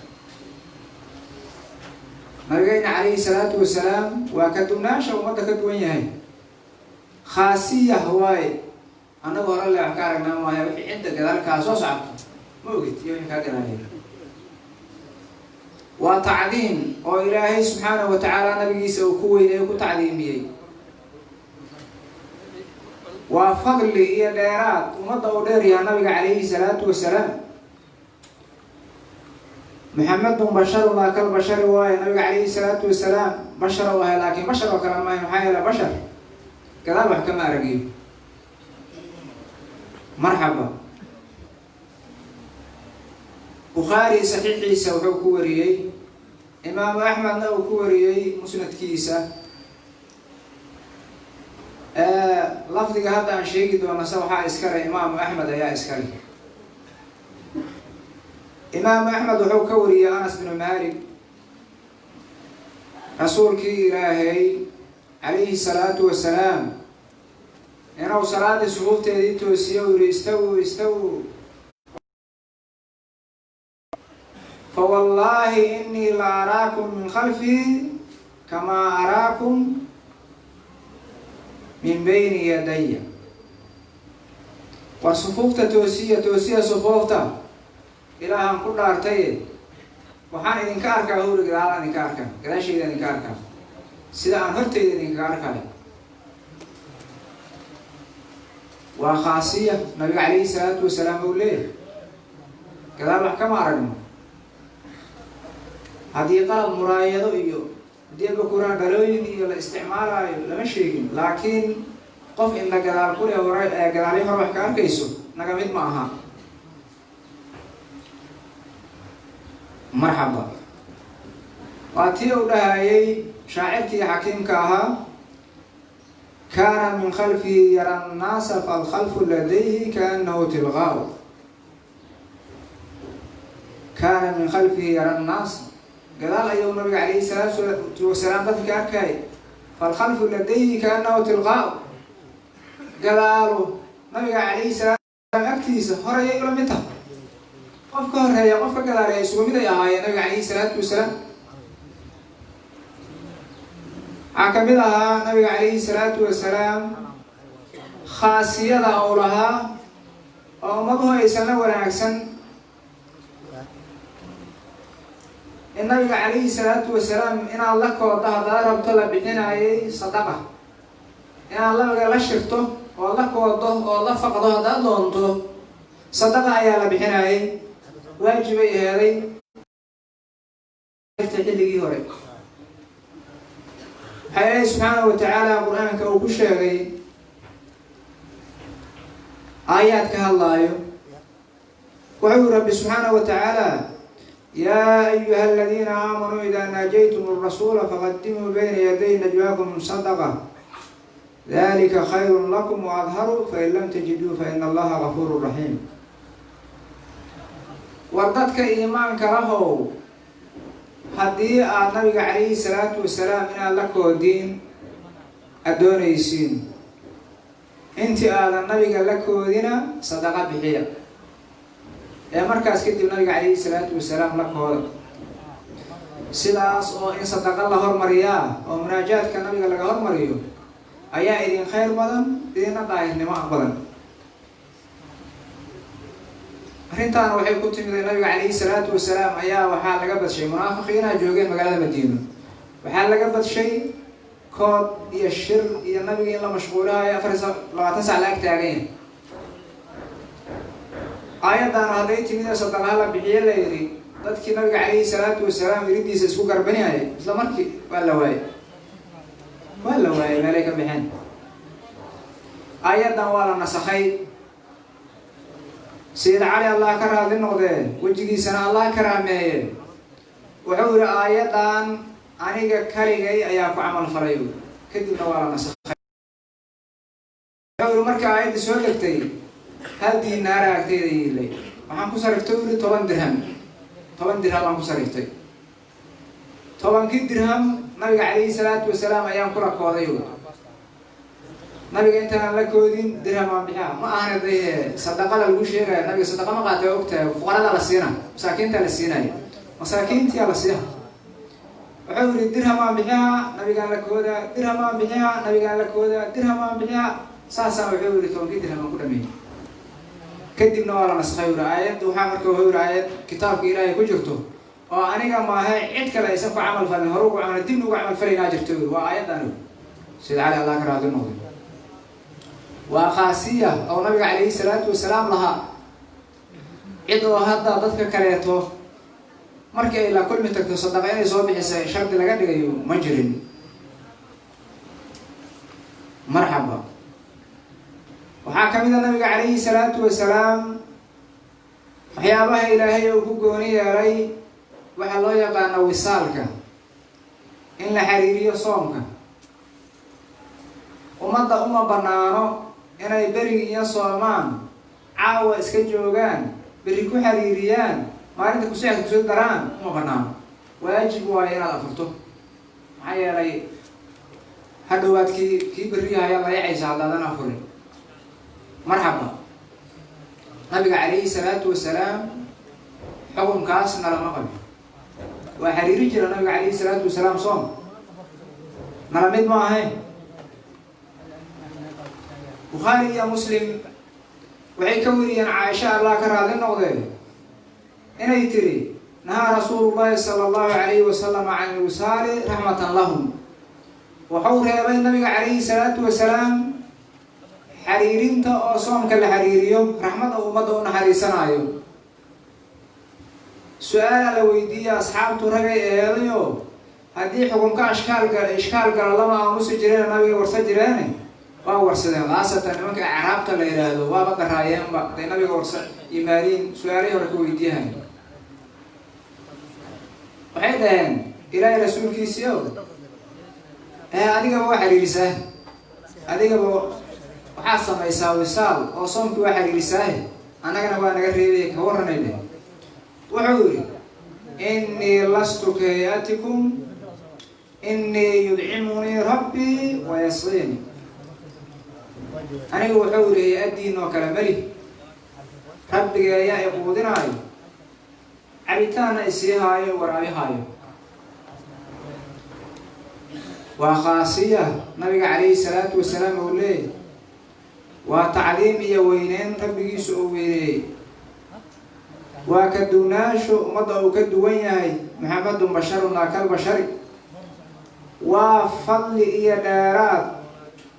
Nabigeyna calayhi salaatu wasalaam waa ka duwnaasha ummadda ka duwan yahay, khaasiyah waaye. Annaga hore le wax ka aragnaa maaya, wixii cidda gadaalkaa soo socoto ma ogid iyo wixii kaa gadaaleya. Waa tacdiim oo Ilaahay subxaanahu wa tacaala nabigiisa uu ku weyneey, ku tacdiimiyey. Waa fadli iyo dheeraad ummadda uu dheeryaha nabiga calayhi salaatu wasalaam. Maxamedun basharun laa kal bashari waaye. Nabiga calayhi salaatu wasalaam bashar u ahay, laakiin bashar oo kale maahay. Maxaa yeele bashar gadaal wax kama aragiyo. Marxaba, Bukhaari saxiixiisa wuxuu ku wariyey, Imaamu Axmedna uu ku wariyey musnadkiisa. Lafdiga hadda aan sheegi doono se waxaa iskale Imaamu Axmed ayaa iskale. Imaamu Axmed wuxuu ka wariyey Anas binu Malik: rasuulkii Ilaahay calayhi salaatu wasalaam inuu salaadii sufuufteedii toosiye u yihi: istawuu, istawuu, fawallaahi inii la araakum min khalfii kamaa araakum min bayni yadaya. War sufuufta toosiya, toosiya sufuufta, Ilaahaan ku dhaartaye waxaan idinka arkaa howri gadaalaan idinka arkaa, gadaashayda idinka arkaa sida aan hortayda idinkaga arkayo. Waa khaasiya nabiga calayhi salaatu wasalaam uu leeyahay. Gadaal wax kama aragno. Haddii qalab muraayado iyo haddii abakuraan dhalooyin iyo la isticmaalaayo lama sheegin, laakiin qof indha gadaal ku leh hore ee gadaalyo hore wax ka arkayso naga mid ma aha. Marxaba, waa tii uu dhahayay shaacirkii xakiimka ahaa: kaana min khalfihi yara annaasa falkhalfu ladayhi kaanahu tilqaa. Kaana min khalfihi yara annaasa, gadaal ayuu nabiga calayhi salaatu wasalaam dadka ka arkayay. Falkhalfu ladayhi kaanahu tilqaa, gadaalu nabiga calayhi salaam agtiisa horeyay ula mid tahay. Qof ka horeeya qof ka gadaaleeya isugu mid ay ahaayeen nabiga calayhi salaatu wasalaam. Waxaa ka mid ahaa nabiga calayhi salaatu wasalaam khaasiyada uu lahaa oo ummaduhu aysan la wanaagsan, in nabiga calayhi salaatu wasalaam inaad la koodo haddaad rabto la bixinayay sadaqa, inaad nabiga la shirto oo la koodo oo la faqdo haddaad doonto sadaqa ayaa la bixinayay, waajibay aheeday xilligii hore. Waxaa Ilaahi subxaanahu wa tacaala qur-aanka uu ku sheegay aayaad ka hadlaayo. Wuxuu rabbi subxaanahu wa tacaala: yaa ayuha aladiina aamanuu idaa naajaytum arasuula faqadimuu bayna yaday najwaakum sadaqa dalika khayrun lakum waadharu, fain lam tajiduu faina allaha gafuuru raxiim. War dadka iimaanka lahow, haddii aada nabiga calayhi salaatu wasalaam inaad la koodiin aada doonaysiin, intii aadan nabiga la koodina sadaqa bixiya, ee markaas kadib nabiga calayhi salaatu wasalaam la kooda. Sidaas oo in sadaqa la hormariyaa oo munaajaadka nabiga laga hormariyo ayaa idin khayr badan, idinna daahirnimo badan. Arrintaana waxay ku timid nabiga calayhi salaatu wasalaam ayaa waxaa laga badshay munaafiqiinaa joogeen magaalada Madiino. Waxaa laga badshay kood iyo shir iyo nabiga in la mashquulahayo 24 sac la ag taagan yahay. Aayaddaana hadday timid ee sadaqaha la bixiye la yidhi, dadkii nabiga calayhi salaatu wasalaam iridiisa isku garbanayay isla markii waa la waayey, waa la waayey meelay ka baxeen. Aayaddan waa la nasakhay. Sayid Cali allah ka raadli noqdee, wejigiisana allah karaameeye, wuxuu yihi aayaddan aniga kaligay ayaa ku camal falay. Kadibna waa la nasakhay. Wuxuu yihi markii aayadda soo degtay hal diinaara agtayda yiilay, waxaan ku sariftay uri 10 dirham, 10 dirham baan ku sariftay. 10kii dirham nabiga calayhi salaatu wasalaam ayaan kula kooday. Nabiga intaanaan la koodin dirham aan bixiya ma ahna dahe sadaqada lagu sheegaya. Nabiga sadaqa ma qaatay, waa ogtahay, fuqarada la siina, masaakiinta la siinaya, masaakiintiyaa la siiha. Wuxuu yihi dirham aan bixiha, nabigaan la koodaa, dirham aan bixiha, nabigaan la koodaa, dirham aan bixiha. Saasaan wuxuu yihi 10kii dirham aan ku dhameeyey. Kadibna waa la nasakhay. Yuri aayadda waxaa marka wuxuu yihi aayad kitaabka Ilaahay ku jirto oo aniga maahe cid kale aysan ku camal falin, hore ugu camal dibna ugu camal falaynaa jirto. Yuri waa aayaddan. Sayid Cali allah ka raadi noqday. Waa khaasiya oo nabiga calayhi salaatu wasalaam lahaa, cid oo hadda dadka kaleeto markii ay la kulmi tagto sadaqa inay soo bixisay shardi laga dhigayo ma jirin. Marxaba, waxaa ka mid a nabiga calayhi salaatu wasalaam waxyaabaha Ilaahay uu ku gooni yeelay waxaa loo yaqaano wisaalka, in la xiriiriyo soomka. Ummadda uma banaano inay berigi iyo soomaan, caawa iska joogaan, berri ku xiriiriyaan, maalinta kuseexda kusoo daraan, uma banaano. Waajib waayo inaad afurto, maxaa yeelay hadhowaad kii berriyaha ayaa layacaysa haddaadan afurin. Marxaba, nabiga calayhi salaatu wasalaam xukunkaasna lama qabin. Waa xiriiri jira nabiga calayhi salaatu wasalaam soom, nala mid ma ahayn. Bukhaari iyo Muslim waxay ka weriyeen Caaisha allah ka raadli noqdee inay tiri: nahaa rasuulu llahi sala allahu calayhi wasalam can ilwisaali raxmatan lahum. Wuxuu reebay nabiga calayhi salaatu wasalaam Xariirinta oo soomka la xariiriyo raxmadda ummadda u naxariisanaayo. Su-aala la weydiiyey asxaabtu ragay eedayo haddii xukunka ashkaalga ishkaal galo lama aamusi jireen, nabiga warsa jireene waa warsadeen. Khaasatan nimanka acraabta la yidhaahdo waaba daraayeenba haday nabiga warsa yimaadiin, su-aalihii hore ka weydiiyahay. Waxay dhaheen, Ilaahay rasuulkiisii o, ee adigaba waa xiriirisaa, adigaba waxaad samaysaa wisaal oo soomkii waa xiriirisaahe, annagana waa naga reebaya, ka warranay dheh. Wuxuu yidhi, "Innii lastu kahayatikum, innii yudcimunii rabbii wayasqiini." Anigu, wuxuu yihi, hay-addiin oo kale meli, rabbiga ayaa i quudinaayo, cabitaanna isii haayo, waraabihaayo. Waa khaasiya nabiga calayhi salaatu wasalaam uu leeyay, waa tacdiim iyo weyneyn rabbigiisu uu weyneeyey, waa ka duwnaasho ummadda uu ka duwan yahay. Maxamedun basharun laa kalbashari. Waa fadli iyo dheeraad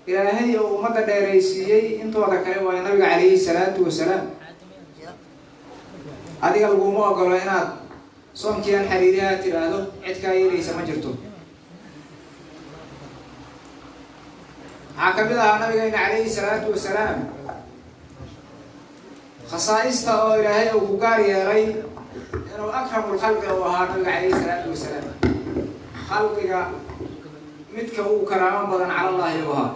Ilaahay uu ummadda dheeraysiiyey intooda kale waayo nabiga calayhi salaatu wasalaam. Adiga laguma ogolo inaad soomkiiaan xariiriha tidhaahdo, cid kaa yeelaysa ma jirto. Waxaa ka mid ahaa nabigeena calayhi salaatu wasalaam khasaa'ista oo Ilaahay uu ku gaar yeelay inuu akramulkhalqi uu ahaa nabiga calayhi salaatu wasalaam, khalqiga midka uu karaamo badan cala Allahi uu ahaa.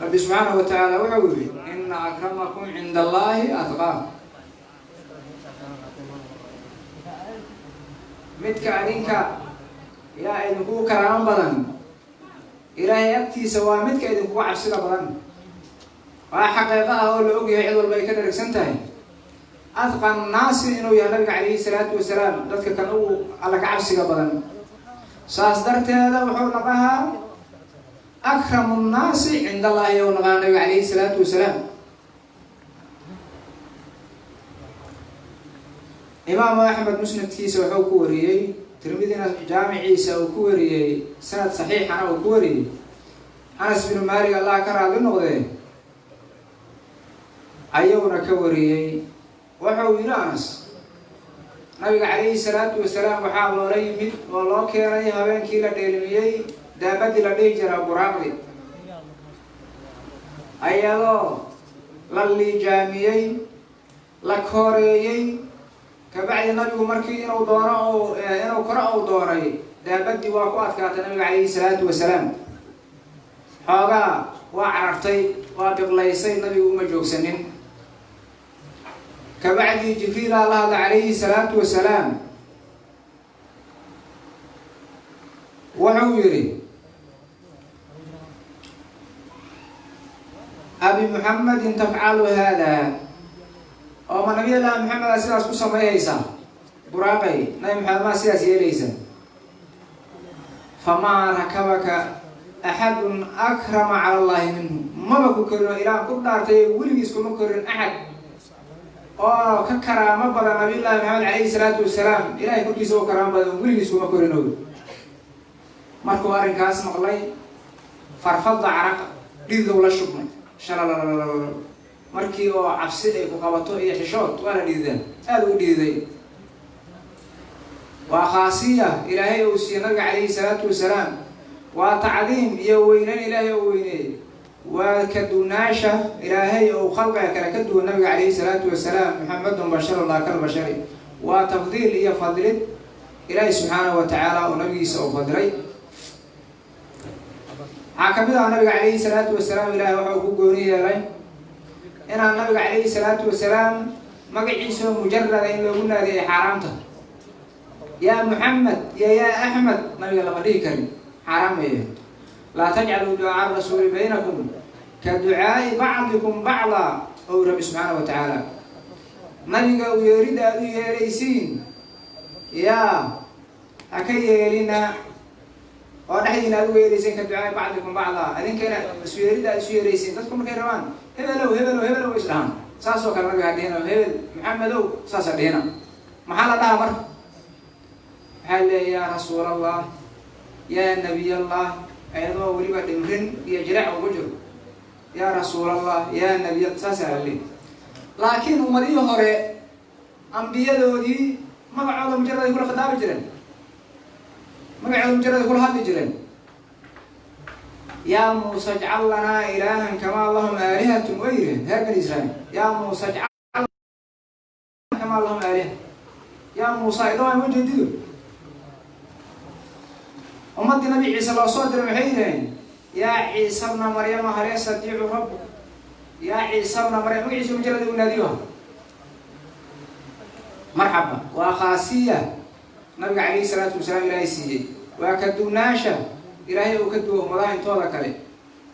Rabbi subxaanahu wa tacaala wuxuu yihi, "Ina akramakum cinda Allahi atqaakum." Midka adinka yaa idinkugu karaamo badan Ilaahay agtiisa waa midka idinkugu cabsida badan. Waa xaqiiqo ah oo la ogyahay, cid walba ay ka dharagsan tahay adqa nnaasi inuu yahay nabiga calayhi salaatu wasalaam dadka kan ugu Alla ka cabsiga badan. Saas darteeda wuxuu naqahaa akramu nnaasi cinda Allahi ou naqahaa nabiga calayhi salaatu wasalaam. Imaamu Axmed musnadkiisa wuxuu ku wariyey, Tirmidina jaamiciisa uu ku wariyey, sanad saxiixana uu ku wariyey, Anas binu Maalik, Allah ka raadli noqdee, ayuuna ka wariyey. Wuxuu yidhi Anas, nabiga calayhi salaatu wasalaam waxaa loola yimid oo loo keenay habeenkii la dheelmiyey daabadii la dhihi jiraa buraaqdi, ayadoo la liijaamiyey, la kooreeyey. Kabacdi nabigu markii inuu doono inuu koro uu doonay, daabadii waa ku adkaatay nabiga calayhi salaatu wasalaam. Xoogaa waa carartay, waa biqlaysay, nabigu uma joogsanin. Kabacdii Jibriilaa la hadla calayhi salaatu wasalaam. Wuxuu yidhi, "Abi Muxamedin tafcalu haada?" Oo ma Nabiyallaahi Maxameda sidaas ku sameynaysaa buraaqay? Nabi Maxamed maa sidaas yeelaysa? "Famaa rakabaka axadun akrama cala Allahi minhu." Maba ku korino, Ilaah ku dhaartay, weligiis kuma korin axad oo ka karaamo badan Nabiyullaahi Maxamed calayhi salaatu wasalaam. Ilahay korkiisa oo karaamo badan weligiis kuma korino. Markuu arrinkaas maqlay, farfadda caraq dhididow la shubmay, shalalalala. Markii oo cabsi ay ku qabato iyo xishood waa la dhididaa, aada u dhididay. Waa khaasiya Ilaahay uu siiyey nabiga calayhi salaatu wasalaam, waa tacdiim iyo weyneyn Ilaahay uu weyneeyey, waa ka dunaasha Ilaahay uu khalqiga kale ka duwan nabiga calayhi salaatu wasalaam. Maxamedun basharun laa kalbashari. Waa tafdiil iyo fadlid Ilaahay subxaanahu wa tacaala uu nabigiisa uu fadilay. Waxaa kamid ah nabiga calayhi salaatu wasalaam Ilahay waxa uu ku gooni yeelay inaan nabiga calayhi salaatu wasalaam magaciisa oo mujarada in loogu naadiyay xaaraamta. Yaa Muxamed iyo yaa Axmed nabiga lama dhihi karin, xaaraam weeye. "Laa tajcaluu ducaa rasuuli baynakum ka ducaai bacdikum bacda," ow Rabbi subxaana wa tacaala. Nabiga u yeeridda aada u yeeraysiin yaa ha ka yeelina oo dhexdiina aad uga yeeraysiin ka ducaai bacdikum bacda, adinkana isu yeeridda aad isu yeeraysiin. Dadku markay rabaan hebelow, hebelow, hebelow is dhahaan, saas oo kale nabiga ha dhihina hebel Maxamedow, saasa dhihina. Maxaa la dhahaa marka? Waxaa leeya, "Yaa rasuul Allah, yaa nabiy Allah," ayadoo weliba dhimrin iyo jileec ugu jiro. Yaa rasuulallah, yaa nabiy, saasaa laleeyahy. Laakiin ummadihii hore ambiyadoodii magacooda mujarad ay kula khitaabi jireen, magacooda mujarad ay kula hadli jireen. Yaa Muuse, ijcal lanaa ilaahan kamaa lahum aalihatun, way yiraheen reer Bani Israiil. Yaa Muuse, ijcal kamaa lahum aaliha. Yaa Muusa, idawaa ma jeedido. Ummaddii Nabi Ciise loo soo diray waxay yidhaheen: Yaa Ciisa bna Maryama, hal yastatiicu rabbuk? Yaa Ciisa bna Maryam, magaciisa mujarad u naadiyo. Marxaba, waa khaasiya nabiga calayhi salaatu wasalaam Ilaahay siiyey, waa ka duwnaasha Ilaahay uu ka duwo ummadaha intooda kale,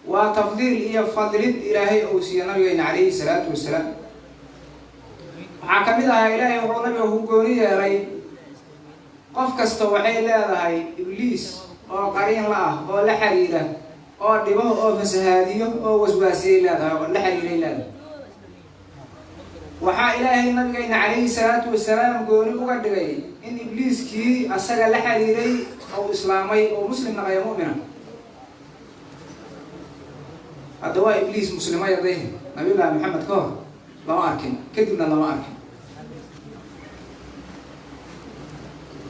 waa tafdiil iyo fadlid Ilaahay uu siiye nabigeena calayhi salaatu wasalaam. Waxaa ka mid ahaa Ilaahay wuxuu nabiga ku gooni yeelay, qof kasta waxay leedahay Ibliis oo qariin la ah, oo la xiriira, oo dhibo, oo fasahaadiyo, oo waswaasiyay leedahay, oo la xiriiray leedahay. Waxaa Ilaahay nabigeena calayhi salaatu wasalaam gooni uga dhigay in Ibliiskii asaga la xiriiray oo islaamay oo muslim naqaya, mu'mina. Hadda waa Ibliis muslimay aday. Nabiyullaahi Maxamed ka hor lama arkin, kadibna lama arkin.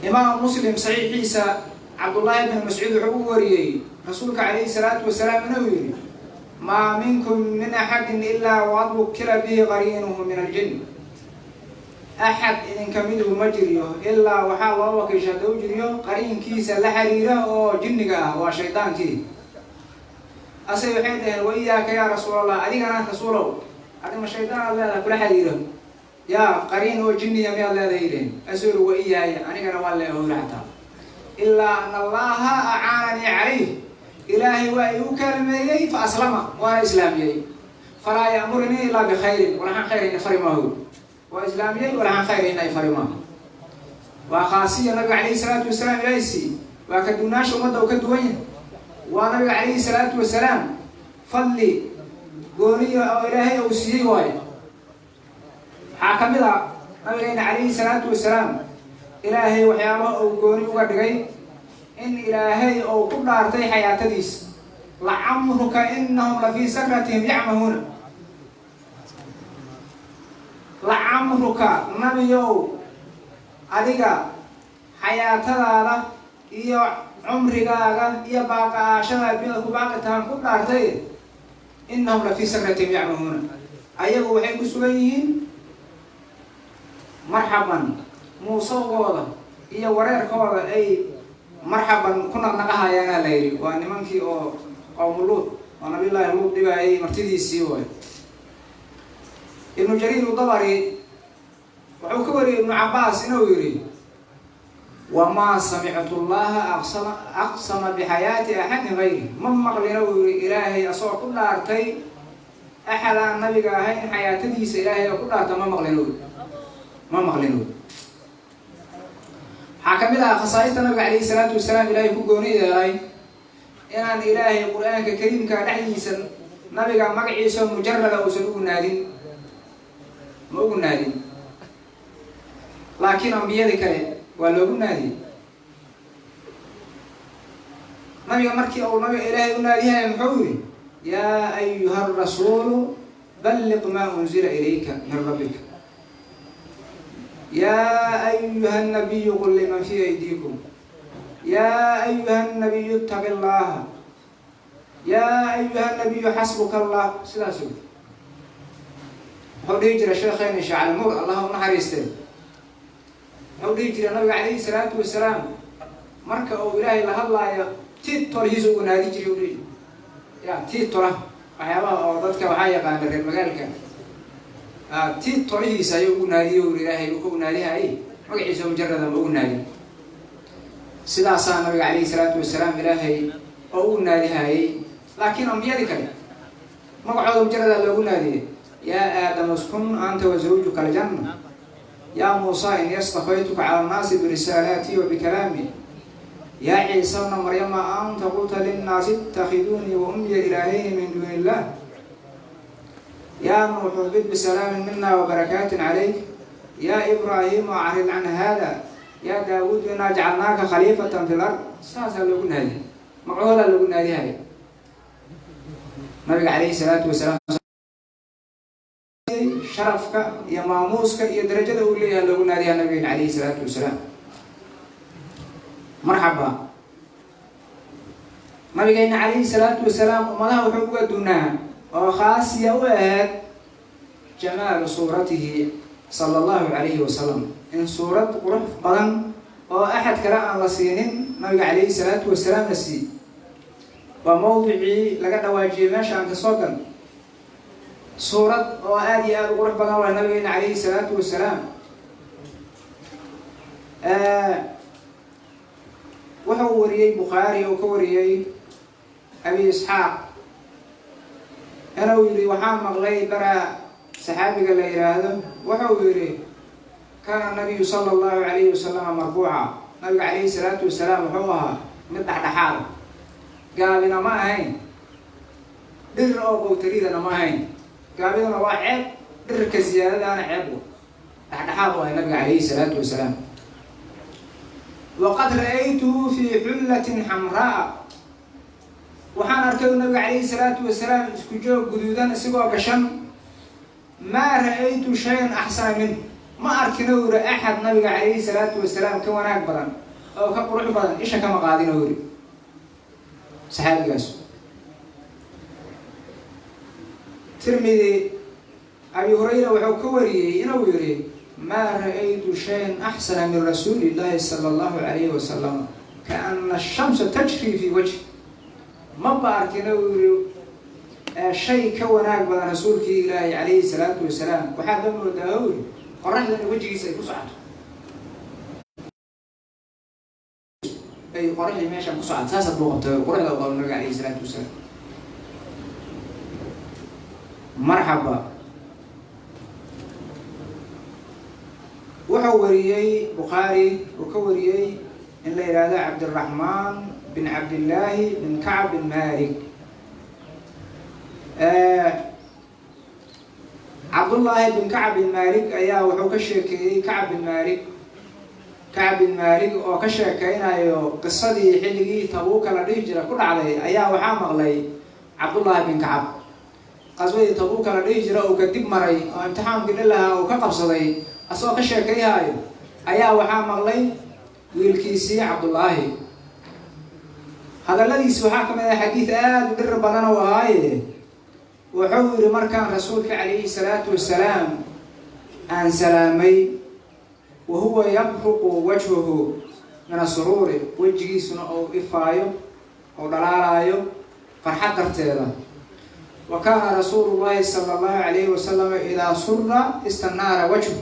Imaam Muslim saxiixiisa Cabdullaahi bn Mascuud wuxuu u wariyey rasuulka calayhi salaatu wasalaam inuu yihi: maa minkum min axadin ilaa waqad wukila bihi qariinuhu min aljin. Axad idinka miduhu ma jiriyo ilaa waxaa loo wakiisha hadduu jiriyo qariinkiisa la xiriira oo jinniga ah, waa shaydaankii. Ase waxay dhaheen: wa iyaaka yaa rasuulallah? Adigana rasuulow, adima shaydaan aad leedahay kula xiriiro, yaa qariin oo jinniya miyaad leedahay? Dhaheen. Asuru wa iyaaya, anigana waa leehoyr xataa, ilaa ana Allaha acaananii calayh, Ilaahay waa igu kaalmeeyey, fa aslama, waana islaamiyey, falaa ya'murnii ilaa bikhayrin, walaxaan khayrayna fari maaho. Waa islaamiyey, walaxaan khayrayna ay fari maaho. Waa khaasiya nabiga calayhi salaatu wasalaam Ilaahay siiyey, waa ka duwnaasha ummadda uu ka duwan yahay, waa nabiga calayhi salaatu wasalaam fadli gooniya oo Ilaahay uu siiyey waayo. Waxaa ka mid a nabigeena calayhi salaatu wasalaam Ilaahay waxyaabaha uu gooni uga dhigay in Ilaahay uu ku dhaartay xayaatadiisa: lacamruka inahum lafii sakratihim yacmahuuna. Lacamruka, nabiyow, adiga xayaatadaada iyo cumrigaaga iyo baaqa'aashada addunyada ku baaqi tahaan ku dhaartay, inahum lafii sakratihim yacmahuuna. Ayagu waxay ku sugan yihiin marxaban muusawgooda iyo wareerkooda ay marxaban ku naqnaqahayaanaa la yidhi. Waa nimankii oo qowmu Luud oo Nabiyullaahi Luud dhibaayay martidiisii waay. Ibnu Jariir Udabari wuxuu ka wariyey Ibnu Cabaas inuu yidhi: wamaa samictu Llaha aqsama aqsama bixayaati axadin gayri. Ma maqlina, uu yihi, Ilaahay asagoo ku dhaartay axad aan nabiga ahayn xayaatadiisa. Ilaahay oo ku dhaarta ma maqlin, uu ma maqlin. Waxaa ka mid ah khasaaista nabiga calayhi salaatu wasalaam Ilaahay ku gooni yeelay inaan Ilaahay Qur-aanka kariimka dhexdiisa nabiga magaciisa mujarada uusan ugu naadin, ma ugu naadin, laakiin ambiyadii kale waa loogu naadiyey. Nabiga markii uu nabiga Ilaahay u naadiyahaya muxuu yihi? Yaa ayuha arasuulu balliq maa unzila ilayka min rabbika, yaa ayuha nabiyu qul liman fii aydiikum, yaa ayuha nabiyu ittaqi llaha, yaa ayuha nabiyu xasbuka Allah. Sidaas wuxuu dhihi jiray sheekheeni Sheekh Cali Nuur, Allah u naxariistee. Wuxuu dhihi jiray nabiga calayhi salaatu wasalaam marka uu Ilaahay la hadlaayo tii tolhiisa ugu naadi jiray. U dhihi ya tii tola, waxyaabaha oo dadka waxaa yaqaana reer magaalka, tii tolihiisa ayuu ugu naadiye. Uri Ilaahay uu ka naadihayay magaciisa mujarada ma ugu naadin. Sidaasaa nabiga calayhi salaatu wasalaam Ilaahay oo ugu naadihayay, laakiin ambiyadii kale magacooda mujarada loogu naadiyey: yaa Aadam, uskun anta wa zawjuka aljanna, yaa Muusa, ini astafaytuka cala annaasi birisaalaatii wa bikalaami, yaa Ciisa bna Maryama, anta qulta linnaasi ittakiduunii wa ummiya ilaahayni min duuni illah, yaa Nuuxu bid bisalaamin mina wabarakaatin calayk, yaa Ibraahimu acrid can hada, yaa Daawuud inaa jacalnaaka khaliifatan fi lard. Saasaa loogu naadiyay, magacoodaa loogu naadihaya. Nabiga calayhi salaatu wasalaam sharafka iyo maamuuska iyo darajada uu leeyahay loogu naadiyaa nabigeena calayhi salaatu wasalaam. Marxaba, nabigeena calayhi salaatu wasalaam ummadaha wuxuu uga dunaa oo khaasiya u ahayd jamaalu suuratihi sala allahu calayhi wasalam, in suurad qurux badan oo axad kale aan la siinin nabiga calayhi salaatu wasalaam la siiyey. Waa mawdicii laga dhawaajiyey meesha aan kasoo gal. Suurad oo aada iyo aada u qurux badan waa nabigeena calayhi salaatu wasalaam. Wuxuu wariyey Bukhaari oo ka wariyey Abi Isxaaq inuu yidhi: waxaan maqlay bara saxaabiga la yidhaahdo, wuxuu yidhi: kaana nabiyu sala allahu calayhi wasalama marbuuca. Nabiga calayhi salaatu wasalaam wuxuu ahaa mid dhexdhexaada, gaabina ma ahayn, dhirir oo bowtariidana ma ahayn. Gaabiduna waa ceeb, dhirirka siyaadadaana ceeb wa dhexdhexaad u ahay nabiga calayhi salaatu wasalaam. Waqad ra'aytuhu fii xullatin xamraa. Waxaan arkay nabiga calayhi salaatu wasalaam isku joog guduudan isagoo gashan. Maa ra'aytu shayan axsana minh, ma arkin o yiri axad nabiga calayhi salaatu wasalaam ka wanaag badan oo ka qurux badan, isha kama qaadin o yiri saxaabigaas. Tirmidi Abi Hurayra wuxuu ka wariyey inuu yihi: maa ra'aytu shayan axsana min rasuuli illahi sala allahu calayhi wasalam, kaana ashamsa tajri fii wajhi. Maba arkin uu yihi shay ka wanaag badan rasuulkii Ilaahay calayhi salaatu wasalaam, waxaad la moodaa o yiri qoraxdan wejigiisa ay ku socoto, ay qoraxdii meeshaan ku socoto, saasaad buu qabtay quruxda u qabo nabiga calayhi salaatu wasalaam. Marxaba, wuxuu wariyey Bukhaari uu ka wariyey in la yidhaahdo Cabdiraxmaan bin Cabdillaahi bin Kacb bin Malik. Cabdullaahi bin Kacb bin Malik ayaa wuxuu ka sheekeeyey Kacb bin Malik, Kacb bin Malik oo ka sheekeynayo qisadii xilligii Tabuuka la dhihi jira ku dhacday. Ayaa waxaa maqlay Cabdullaahi bin Kacab qaswadii Tabuuka la dhihi jira uu kadib maray oo imtixaankii dhilahaa uu ka qabsaday, asagoo ka sheekeyhaayo ayaa waxaa maqlay wiilkiisii Cabdullaahi. Hadalladiisi waxaa ka mid ah xadiid aada u dhir badan oo ahaaye. Wuxuu yihi: markaan rasuulka calayhi salaatu wasalaam aan salaamay, wa huwa yabruqu wajhuhu min asuruuri, wejigiisuna ou ifaayo ou dhalaalaayo farxad darteeda. Wa kaana rasuulu llahi sala allahu calayhi wasalam idaa sura istanaara wajhu.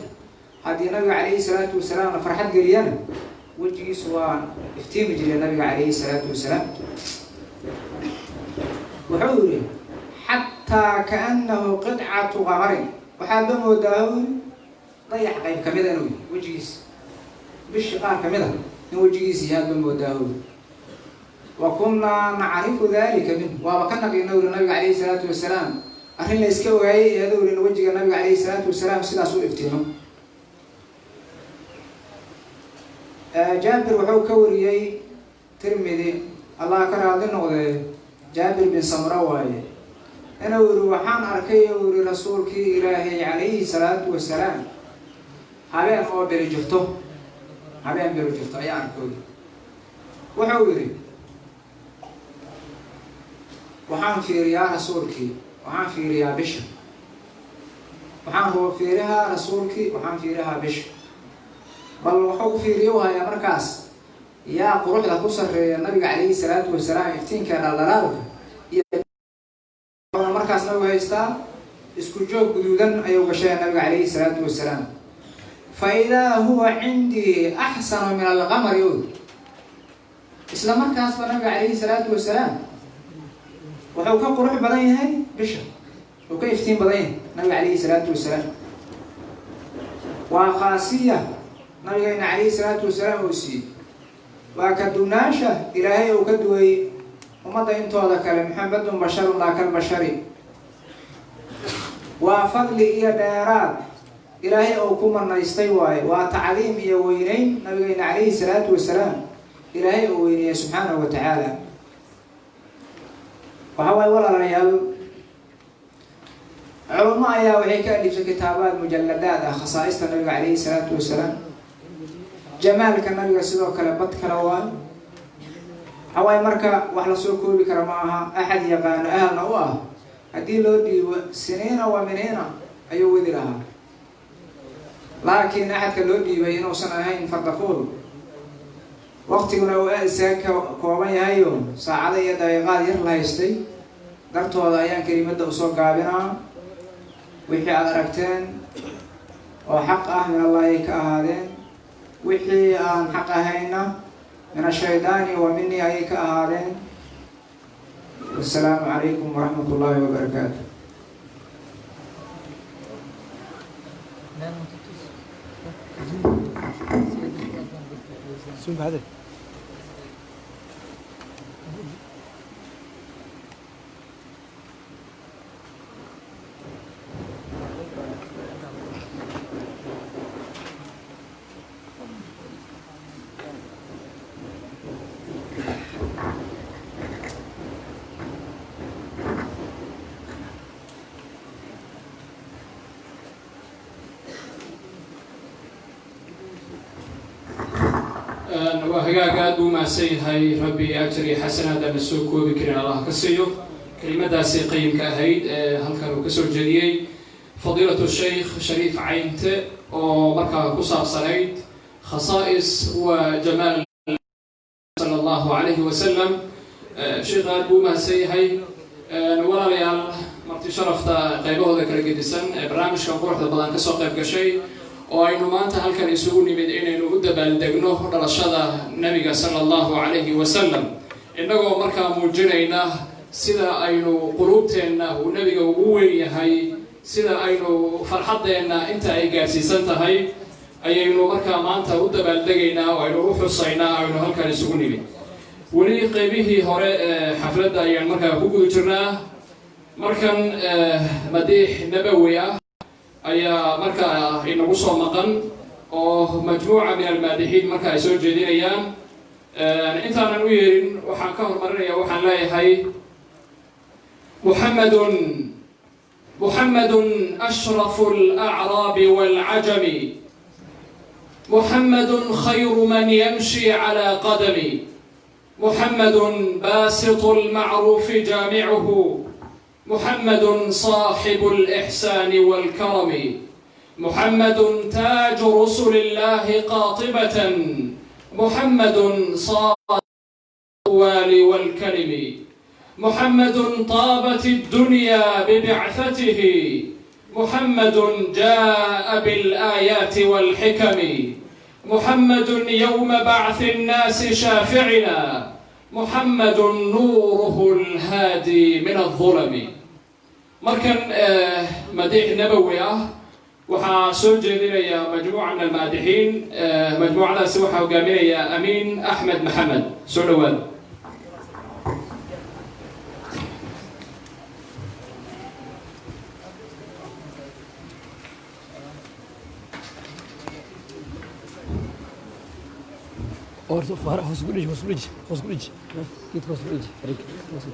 Haddii nabiga calayhi salaatu wasalaam la farxad geliyana, wejigiisu waa iftiimi jiray nabiga calayhi salaatu wasalaam. Wuxuu yihi: xataa kaanahu qidcatu qamarin, waxaad la moodaa u yiri dayax qayb kamida inuu yahay wejigiisa, bishi qaar kamid a in wejigiisa yahaad la moodaa u yiri. Wa kunnaa nacrifu dalika minh, waaba ka naqiina uri nabiga calayhi salaatu wasalaam, arrin la iska ogaayay iyadoo in wejiga nabiga calayhi salaatu wasalaam sidaas u iftiimo. Jaabir wuxuu ka wariyey Tirmidi, Allah ka raadi noqdee, Jaabir bin Samra waaye, inuu yihi: waxaan arkay uu yihi rasuulkii Ilaahay calayhi salaatu wasalaam habeen oo beri jirto, habeen beri jirto ayaa arkay. Wuxuu yidhi: waxaan fiiriyaa rasuulkii, waxaan fiiriyaa bisha, waxaan huba fiirihaa rasuulkii, waxaan fiirihaa bisha. Bal wuxuu ku fiiriyo hayaa markaas yaa quruxda ku sarreeya nabiga calayhi salaatu wasalaam, iftiinka dhaldhalaalka iyo markaas nabigu haystaa isku joog guduudan ayuu gashay nabiga calayhi salaatu wasalaam. Fa idaa huwa cindii axsanu min alqamari o isla markaasba nabiga calayhi salaatu wasalaam wuxuu ka qurux badan yahay bisha, wuxuu ka iftiin badan yahay nabiga calayhi salaatu wasalaam. Waa khaasiya nabigeena calayhi salaatu wasalaam uu siiyey, waa ka dunaasha Ilaahay uu ka duway ummadda intooda kale. Maxamedun basharun laa kalbashari. Waa fadli iyo dheeraad Ilaahay uu ku manaystay waaye, waa tacdiim iyo weyneyn nabigeena calayhi salaatu wasalaam Ilaahay uu weyneeyey subxaanahu wa tacaala. Waxa waaye, walaalayaal, Culummo ayaa waxay ka alifsay kitaabaad mujalladaad ah khasaa'ista nabiga calayhi salaatu wasalaam. Jamaalka nabiga sidoo kale bad kale waayo. Waxaa waaye marka wax lasoo koobi kara ma aha. Axad yaqaano ahalna u ah haddii loo dhiibo siniina wa miniina ayuu wadi lahaa, laakiin axadka loo dhiibay inuusan ahayn fardafuul, waqtiguna uu aada isaga ka kooban yahayo, saacado iyo daqiiqaad yar la haystay dartooda ayaan kelimadda usoo gaabinaa. Wixii aada aragteen oo xaq ah min Allah ay ka ahaadeen, wixii aan xaq ahayna min ashaydaani wa minii ayay ka ahaadeen. Wasalaamu calaykum waraxmat ullaahi wabarakaatu. Zoom هذا. Waa hagaag, aad buu umahadsan yahay. Rabbi ajar iyo xasanaad aan la soo koobi karin Allah ka siiyo kelimadaasi qayimka ahayd ee halkan uu kasoo jeediyey fadiilatu Sheikh Shariif Caynte oo markaa ku saabsanayd khasaa'is wa jamaal sala Allahu calayhi wasalam. Sheikh aad buu umahadsan yahay. Walaalayaal, marti sharafta qaybahooda kala gedisan ee barnaamijkan quruxda badan kasoo qayb gashay oo aynu maanta halkan isugu nimid inaynu u dabaaldegno dhalashada nabiga sala Allahu calayhi wasalam, innagoo markaa muujinayna sida aynu quluubteenna uu nebiga ugu weyn yahay, sida aynu farxaddeenna inta ay gaadhsiisan tahay ayaynu markaa maanta u dabaaldegaynaa oo aynu u xusaynaa aynu halkan isugu nimid. Weli qaybihii hore ee xafladda ayaan markaa ku guda jirnaa. Markan madiix nabawi ah ayaa markaa inagu soo maqan oo majmuuca min almaadixiin marka ay soo jeedinayaan. Intaanan u yeerin waxaan ka horumarinaya, waxaan leeyahay: محمد محمد أشرف الأعراب والعجم، محمد خير من يمشي على قدم، محمد باسط المعروف جامعه، محمد صاحب الإحسان والكرم، محمد تاج رسل الله قاطبة، محمد صادق الأقوال والكلم، محمد طابت الدنيا ببعثته، محمد جاء بالآيات والحكم، محمد يوم بعث الناس شافعنا، محمد نوره الهادي من الظلم. Markan madiix nabowi ah waxaa soo jeedinaya majmuuca min almaadixiin. Majmuucadaasi waxaa hogaaminaya Amiin Axmed Maxamed. Soo dhawaada. Hoos ku dhiji, hoos ku dhiji, hoos ku dhiji, geedka hoos ku dhiji, xarig hoos.